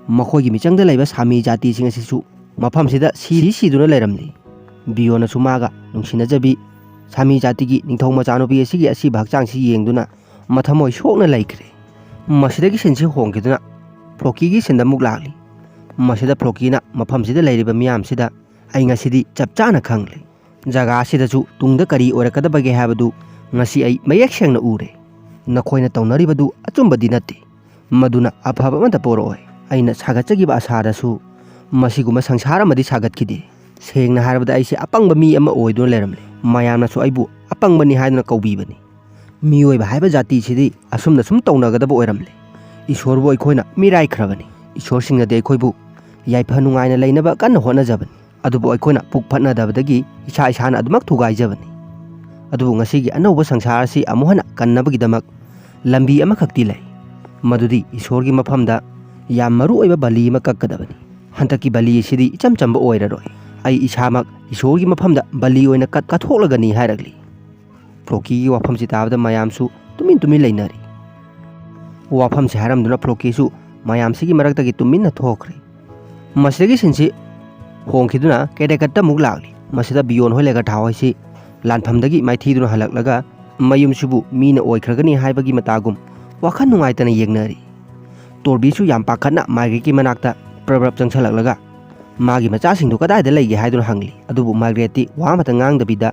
ꯃꯈꯣꯏꯒꯤ ꯃꯤꯆꯪꯗ ꯂꯩꯕ ꯁꯥꯃꯤ ꯖꯥꯇꯤꯁꯤꯡ ꯑꯁꯤꯁꯨ ꯃꯐꯝꯁꯤꯗ ꯁꯤꯔꯤ ꯁꯤꯗꯨꯅ ꯂꯩꯔꯝꯂꯤ꯫ ꯕꯤꯌꯣꯟꯅꯁꯨ ꯃꯥꯒ ꯅꯨꯡꯁꯤꯅꯖꯕꯤ ꯁꯥꯃꯤ ꯖꯥꯇꯤꯒꯤ ꯅꯤꯡꯊꯧ ꯃꯆꯥꯅꯨꯄꯤ ꯑꯁꯤꯒꯤ ꯑꯁꯤꯕ ꯍꯛꯆꯥꯡꯁꯤ ꯌꯦꯡꯗꯨꯅ ꯃꯊꯃꯣꯏ ꯁꯣꯛꯅ ꯂꯩꯈ꯭ꯔꯦ꯫ ꯃꯁꯤꯗꯒꯤ ꯁꯤꯟꯁꯤ ꯍꯣꯡꯈꯤꯗꯨꯅ ꯐ꯭ꯂꯣꯀꯤꯒꯤ ꯁꯤꯟꯗ ꯑꯃꯨꯛ ꯂꯥꯛꯂꯤ꯫ ꯃꯁꯤꯗ ꯐ꯭ꯂꯣꯀꯤꯅ ꯃꯐꯝꯁꯤꯗ ꯂꯩꯔꯤꯕ ꯃꯤꯌꯥꯝꯁꯤꯗ, "ꯑꯩ ꯉꯁꯤꯗꯤ ꯆꯞ ꯆꯥꯅ ꯈꯪꯂꯦ꯫ ꯖꯒꯥ ꯑꯁꯤꯗꯁꯨ ꯇꯨꯡꯗ ꯀꯔꯤ ꯑꯣꯏꯔꯛꯀꯗꯕꯒꯦ ꯍꯥꯏꯕꯗꯨ ꯉꯁꯤ ꯑꯩ ꯃꯌꯦꯛ ꯁꯦꯡꯅ ꯎꯔꯦ꯫ ꯅꯈꯣꯏꯅ ꯇꯧꯅꯔꯤꯕꯗꯨ ꯑꯆꯨꯝꯕꯗꯤ ꯅꯠꯇꯦ꯫ ꯃꯗꯨꯅ ꯑꯐꯕ ꯑꯃꯠꯇ ꯄꯣꯔꯛꯑꯣꯏ꯫ ꯑꯩꯅ ꯁꯥꯒꯠꯆꯈꯤꯕ ꯑꯁꯥꯗꯁꯨ ꯃꯁꯤꯒꯨꯝꯕ ꯁꯪꯁꯥꯔ ꯑꯃꯗꯤ ꯁꯥꯒꯠꯈꯤꯗꯦ꯫ ꯁꯦꯡꯅ ꯍꯥꯏꯔꯕꯗ ꯑꯩꯁꯦ ꯑꯄꯪꯕ ꯃꯤ ꯑꯃ ꯑꯣꯏꯗꯨꯅ ꯂꯩꯔꯝꯂꯦ꯫ ꯃꯌꯥꯝꯅꯁꯨ ꯑꯩꯕꯨ ꯑꯄꯪꯕꯅꯤ ꯍꯥꯏꯗꯨꯅ ꯀꯧꯕꯤꯕꯅꯤ꯫ ꯃꯤꯑꯣꯏꯕ ꯍꯥꯏꯕ ꯖꯥꯇꯤꯁꯤꯗꯤ ꯑꯁꯨꯝꯅ ꯁꯨꯝ ꯇꯧꯅꯒꯗꯕ ꯑꯣꯏꯔꯝꯂꯦ꯫ ꯏꯁꯣꯔꯕꯨ ꯑꯩꯈꯣꯏꯅ ꯃꯤꯔꯥꯏꯈ꯭ꯔꯕꯅꯤ꯫ ꯏꯁꯣꯔꯁꯤꯡꯅꯗꯤ ꯑꯩꯈꯣꯏꯕꯨ ꯌꯥꯏꯐ ꯅꯨꯡꯉꯥꯏꯅ ꯂꯩꯅꯕ ꯀꯟꯅ ꯍꯣꯠꯅꯖꯕꯅꯤ꯫ ꯑꯗꯨꯕꯨ ꯑꯩꯈꯣꯏꯅ ꯄꯨꯛ ꯐꯠꯅꯗꯕꯗꯒꯤ ꯏꯁꯥ ꯏꯁꯥꯅ ꯑꯗꯨꯃꯛ ꯊꯨꯒꯥꯏꯖꯕꯅꯤ꯫ ꯑꯗꯨꯕꯨ ꯉꯁꯤꯒꯤ ꯑꯅꯧꯕ ꯁꯪꯁꯥꯔ ꯑꯁꯤ ꯑꯃꯨꯛ ꯍꯟꯅ ꯀꯟꯅꯕꯒꯤꯗꯃꯛ ꯂꯝꯕꯤ ꯑꯃꯈꯛꯇꯤ ꯂꯩ꯫ ꯃꯗꯨꯗꯤ ꯏꯁꯣꯔꯒꯤ ꯃꯐꯝꯗ ꯌꯥꯝ ꯃꯔꯨ ꯑꯣꯏꯕ ꯕꯂꯤ ꯑꯃ ꯀꯛꯀꯗꯕꯅꯤ꯫ ꯍꯟꯗꯛꯀꯤ ꯕꯂꯤ ꯑꯁꯤꯗꯤ ꯏꯆꯝ ꯆꯝꯕ ꯑꯣꯏꯔꯔꯣꯏ꯫ ꯑꯩ ꯏꯁꯥꯃꯛ ꯏꯁꯣꯔꯒꯤ ꯃꯐꯝꯗ ꯕꯂꯤ ꯑꯣꯏꯅ ꯀꯠ-, ꯀꯠꯊꯣꯛꯂꯒꯅꯤ" ꯍꯥꯏꯔꯛꯂꯤ꯫ ꯐ꯭ꯂꯣꯀꯤꯒꯤ ꯋꯥꯐꯝꯁꯤ ꯇꯥꯕꯗ ꯃꯌꯥꯝꯁꯨ ꯇꯨꯃꯤꯟ ꯇꯨꯃꯤꯟ ꯂꯩꯅꯔꯤ꯫ ꯋꯥꯐꯝꯁꯤ ꯍꯥꯏꯔꯝꯗꯨꯅ ꯐ꯭ꯂꯣꯀꯤꯁꯨ ꯃꯌꯥꯝꯁꯤꯒꯤ ꯃꯔꯛꯇꯒꯤ ꯇꯨꯃꯤꯟꯅ ꯊꯣꯛꯈ꯭ꯔꯦ꯫ ꯃꯁꯤꯗꯒꯤ ꯁꯤꯟꯁꯤ ꯍꯣꯡꯈꯤꯗꯨꯅ ꯀꯦꯗꯦꯀꯠꯇ ꯑꯃꯨꯛ ꯂꯥꯛꯂꯤ꯫ ꯃꯁꯤꯗ ꯕꯤꯌꯣꯟ ꯍꯣꯏ ꯂꯩꯒ ꯊꯥ ꯍꯣꯏꯁꯤ ꯂꯥꯟꯐꯝꯗꯒꯤ ꯃꯥꯏꯊꯤꯗꯨꯅ ꯍꯜꯂꯛꯂꯒ ꯃꯌꯨꯝꯁꯤꯕꯨ ꯃꯤꯅ ꯑꯣꯏꯈ꯭ꯔꯒꯅꯤ ꯍꯥꯏꯕꯒꯤ ꯃꯇꯥꯒꯨꯝ ꯋꯥꯈꯜ ꯅꯨꯡꯉꯥꯏꯇꯅ ꯌꯦꯡꯅꯔꯤ꯫ ꯇꯣꯔꯕꯤꯁꯨ ꯌꯥꯝ ꯄꯥꯈꯠꯅ ꯃꯥꯏꯒ꯭ꯔꯦꯠꯀꯤ ꯃꯅꯥꯛꯇ ꯄ꯭ꯔꯞ ꯄ꯭ꯔꯞ ꯆꯪꯁꯜꯂꯛꯂꯒ "ꯃꯥꯒꯤ ꯃꯆꯥꯁꯤꯡꯗꯨ ꯀꯗꯥꯏꯗ ꯂꯩꯒꯦ?" ꯍꯥꯏꯗꯨꯅ ꯍꯪꯂꯤ꯫ ꯑꯗꯨꯕꯨ ꯃꯥꯏꯒ꯭ꯔꯦꯠꯇꯤ ꯋꯥ ꯑꯃꯇ ꯉꯥꯡꯗꯕꯤꯗ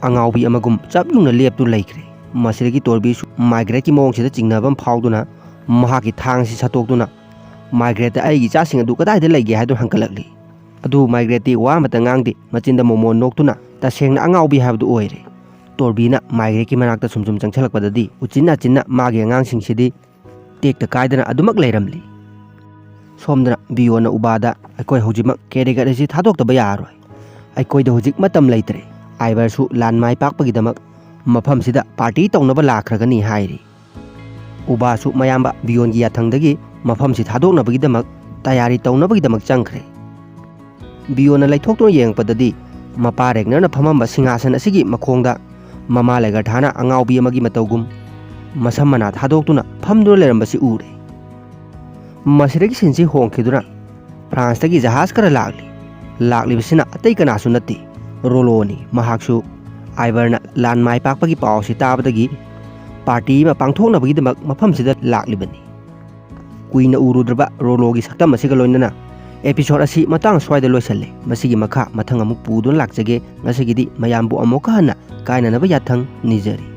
ꯑꯉꯥꯎꯕꯤ ꯑꯃꯒꯨꯝ ꯆꯞ ꯌꯨꯡꯅ ꯂꯦꯞꯇꯨꯅ ꯂꯩꯈ꯭ꯔꯦ꯫ ꯃꯁꯤꯗꯒꯤ ꯇꯣꯔꯕꯤꯁꯨ ꯃꯥꯏꯒ꯭ꯔꯦꯠꯀꯤ ꯃꯑꯣꯡꯁꯤꯗ ꯆꯤꯡꯅꯕ ꯑꯃ ꯐꯥꯎꯗꯨꯅ ꯃꯍꯥꯛꯀꯤ ꯊꯥꯡꯁꯤ ꯁꯠꯇꯣꯛꯇꯨꯅ ꯃꯥꯏꯒ꯭ꯔꯦꯠꯇ "ꯑꯩꯒꯤ ꯏꯆꯥꯁꯤꯡ ꯑꯗꯨ ꯀꯗꯥꯏꯗ ꯂꯩꯒꯦ?" ꯍꯥꯏꯗꯨꯅ ꯍꯪꯒꯠꯂꯛꯂꯤ꯫ ꯑꯗꯨꯕꯨ ꯃꯥꯏꯒ꯭ꯔꯦꯠꯇꯤ ꯋꯥ ꯑꯃꯇ ꯉꯥꯡꯗꯦ, ꯃꯆꯤꯟꯗ ꯃꯣꯃꯣꯟ ꯅꯣꯛꯇꯨꯅ ꯇꯁꯦꯡꯅ ꯑꯉꯥꯎꯕꯤ ꯍꯥꯏꯕꯗꯨ ꯑꯣꯏꯔꯦ꯫ ꯇꯣꯔꯕꯤꯅ ꯃꯥꯏꯒ꯭ꯔꯦꯠꯀꯤ ꯃꯅꯥꯛꯇ ꯁꯨꯝ ꯁꯨꯝ ꯆꯪꯁꯤꯜꯂꯛꯄꯗꯗꯤ ꯎꯆꯤꯟ ꯅꯥꯆꯤꯟꯅ ꯃꯥꯒꯤ ꯑꯉꯥꯡꯁꯤꯡꯁꯤꯗꯤ ꯇꯦꯛꯇ ꯀꯥꯏꯗꯅ ꯑꯗꯨꯃꯛ ꯂꯩꯔꯝꯂꯤ꯫ ꯁꯣꯝꯗꯅ ꯕꯤꯌꯣꯟꯅ ꯎꯕꯥꯗ, "ꯑꯩꯈꯣꯏ ꯍꯧꯖꯤꯛꯃꯛ ꯀꯦꯗꯦꯒꯠ ꯑꯁꯤ ꯊꯥꯗꯣꯛꯇꯕ ꯌꯥꯔꯣꯏ꯫ ꯑꯩꯈꯣꯏꯗ ꯍꯧꯖꯤꯛ ꯃꯇꯝ ꯂꯩꯇ꯭ꯔꯦ꯫ ꯑꯥꯏꯕꯔꯁꯨ ꯂꯥꯟ ꯃꯥꯏ ꯄꯥꯛꯄꯒꯤꯗꯃꯛ ꯃꯐꯝꯁꯤꯗ ꯄꯥꯔꯇꯤ ꯇꯧꯅꯕ ꯂꯥꯛꯈ꯭ꯔꯒꯅꯤ" ꯍꯥꯏꯔꯤ꯫ ꯎꯕꯥꯁꯨ ꯃꯌꯥꯝꯕ ꯕꯤꯌꯣꯟꯒꯤ ꯌꯥꯊꯪꯗꯒꯤ ꯃꯐꯝꯁꯤ ꯊꯥꯗꯣꯛꯅꯕꯒꯤꯗꯃꯛ ꯇꯌꯥꯔꯤ ꯇꯧꯅꯕꯒꯤꯗꯃꯛ ꯆꯪꯈ꯭ꯔꯦ꯫ ꯕꯤꯌꯣꯟꯅ ꯂꯩꯊꯣꯛꯇꯨꯅ ꯌꯦꯡꯉꯛꯄꯗꯗꯤ ꯃꯄꯥ ꯔꯦꯒꯅꯔꯅ ꯐꯝꯃꯝꯕ ꯁꯤꯡꯍꯥꯁꯟ ꯑꯁꯤꯒꯤ ꯃꯈꯣꯡꯗ ꯃꯃꯥ ꯂꯩꯒꯔꯊꯥꯅ ꯑꯉꯥꯎꯕꯤ ꯑꯃꯒꯤ ꯃꯇꯧꯒꯨꯝ ꯃꯁꯝ ꯃꯅꯥ ꯊꯥꯗꯣꯛꯇꯨꯅ ꯐꯝꯗꯨꯅ ꯂꯩꯔꯝꯕꯁꯤ ꯎꯔꯦ꯫ ꯃꯁꯤꯗꯒꯤ ꯁꯤꯟꯁꯤ ꯍꯣꯡꯈꯤꯗꯨꯅ ꯐ꯭ꯔꯥꯟꯁꯇꯒꯤ ꯖꯍꯥꯖ ꯈꯔ ꯂꯥꯛꯂꯤ꯫ ꯂꯥꯛꯂꯤꯕꯁꯤꯅ ꯑꯇꯩ ꯀꯅꯥꯁꯨ ꯅꯠꯇꯦ, ꯔꯣꯂꯣꯅꯤ꯫ ꯃꯍꯥꯛꯁꯨ ꯑꯥꯏꯕꯔꯅ ꯂꯥꯟ ꯃꯥꯏ ꯄꯥꯛꯄꯒꯤ ꯄꯥꯎ ꯑꯁꯤ ꯇꯥꯕꯗꯒꯤ ꯄꯥꯔꯇꯤ ꯑꯃ ꯄꯥꯡꯊꯣꯛꯅꯕꯒꯤꯗꯃꯛ ꯃꯐꯝꯁꯤꯗ ꯂꯥꯛꯂꯤꯕꯅꯤ꯫ ꯀꯨꯏꯅ ꯎꯔꯨꯗ꯭ꯔꯕ ꯔꯣꯂꯣꯒꯤ ꯁꯛꯇꯝ ꯑꯁꯤꯒ ꯂꯣꯏꯅꯅ episode ꯑꯁꯤ ꯃꯇꯥꯡ ꯁ꯭ꯋꯥꯏꯗ ꯂꯣꯏꯁꯜꯂꯦ꯫ ꯃꯁꯤꯒꯤ ꯃꯈꯥ ꯃꯊꯪ ꯑꯃꯨꯛ ꯄꯨꯗꯨꯅ ꯂꯥꯛꯆꯒꯦ꯫ ꯉꯁꯤꯒꯤꯗꯤ ꯃꯌꯥꯝꯕꯨ ꯑꯃꯨꯛꯀ ꯍꯟꯅ ꯀꯥꯏꯅꯅꯕ ꯌꯥꯊꯪ ꯅꯤꯖꯔꯤ꯫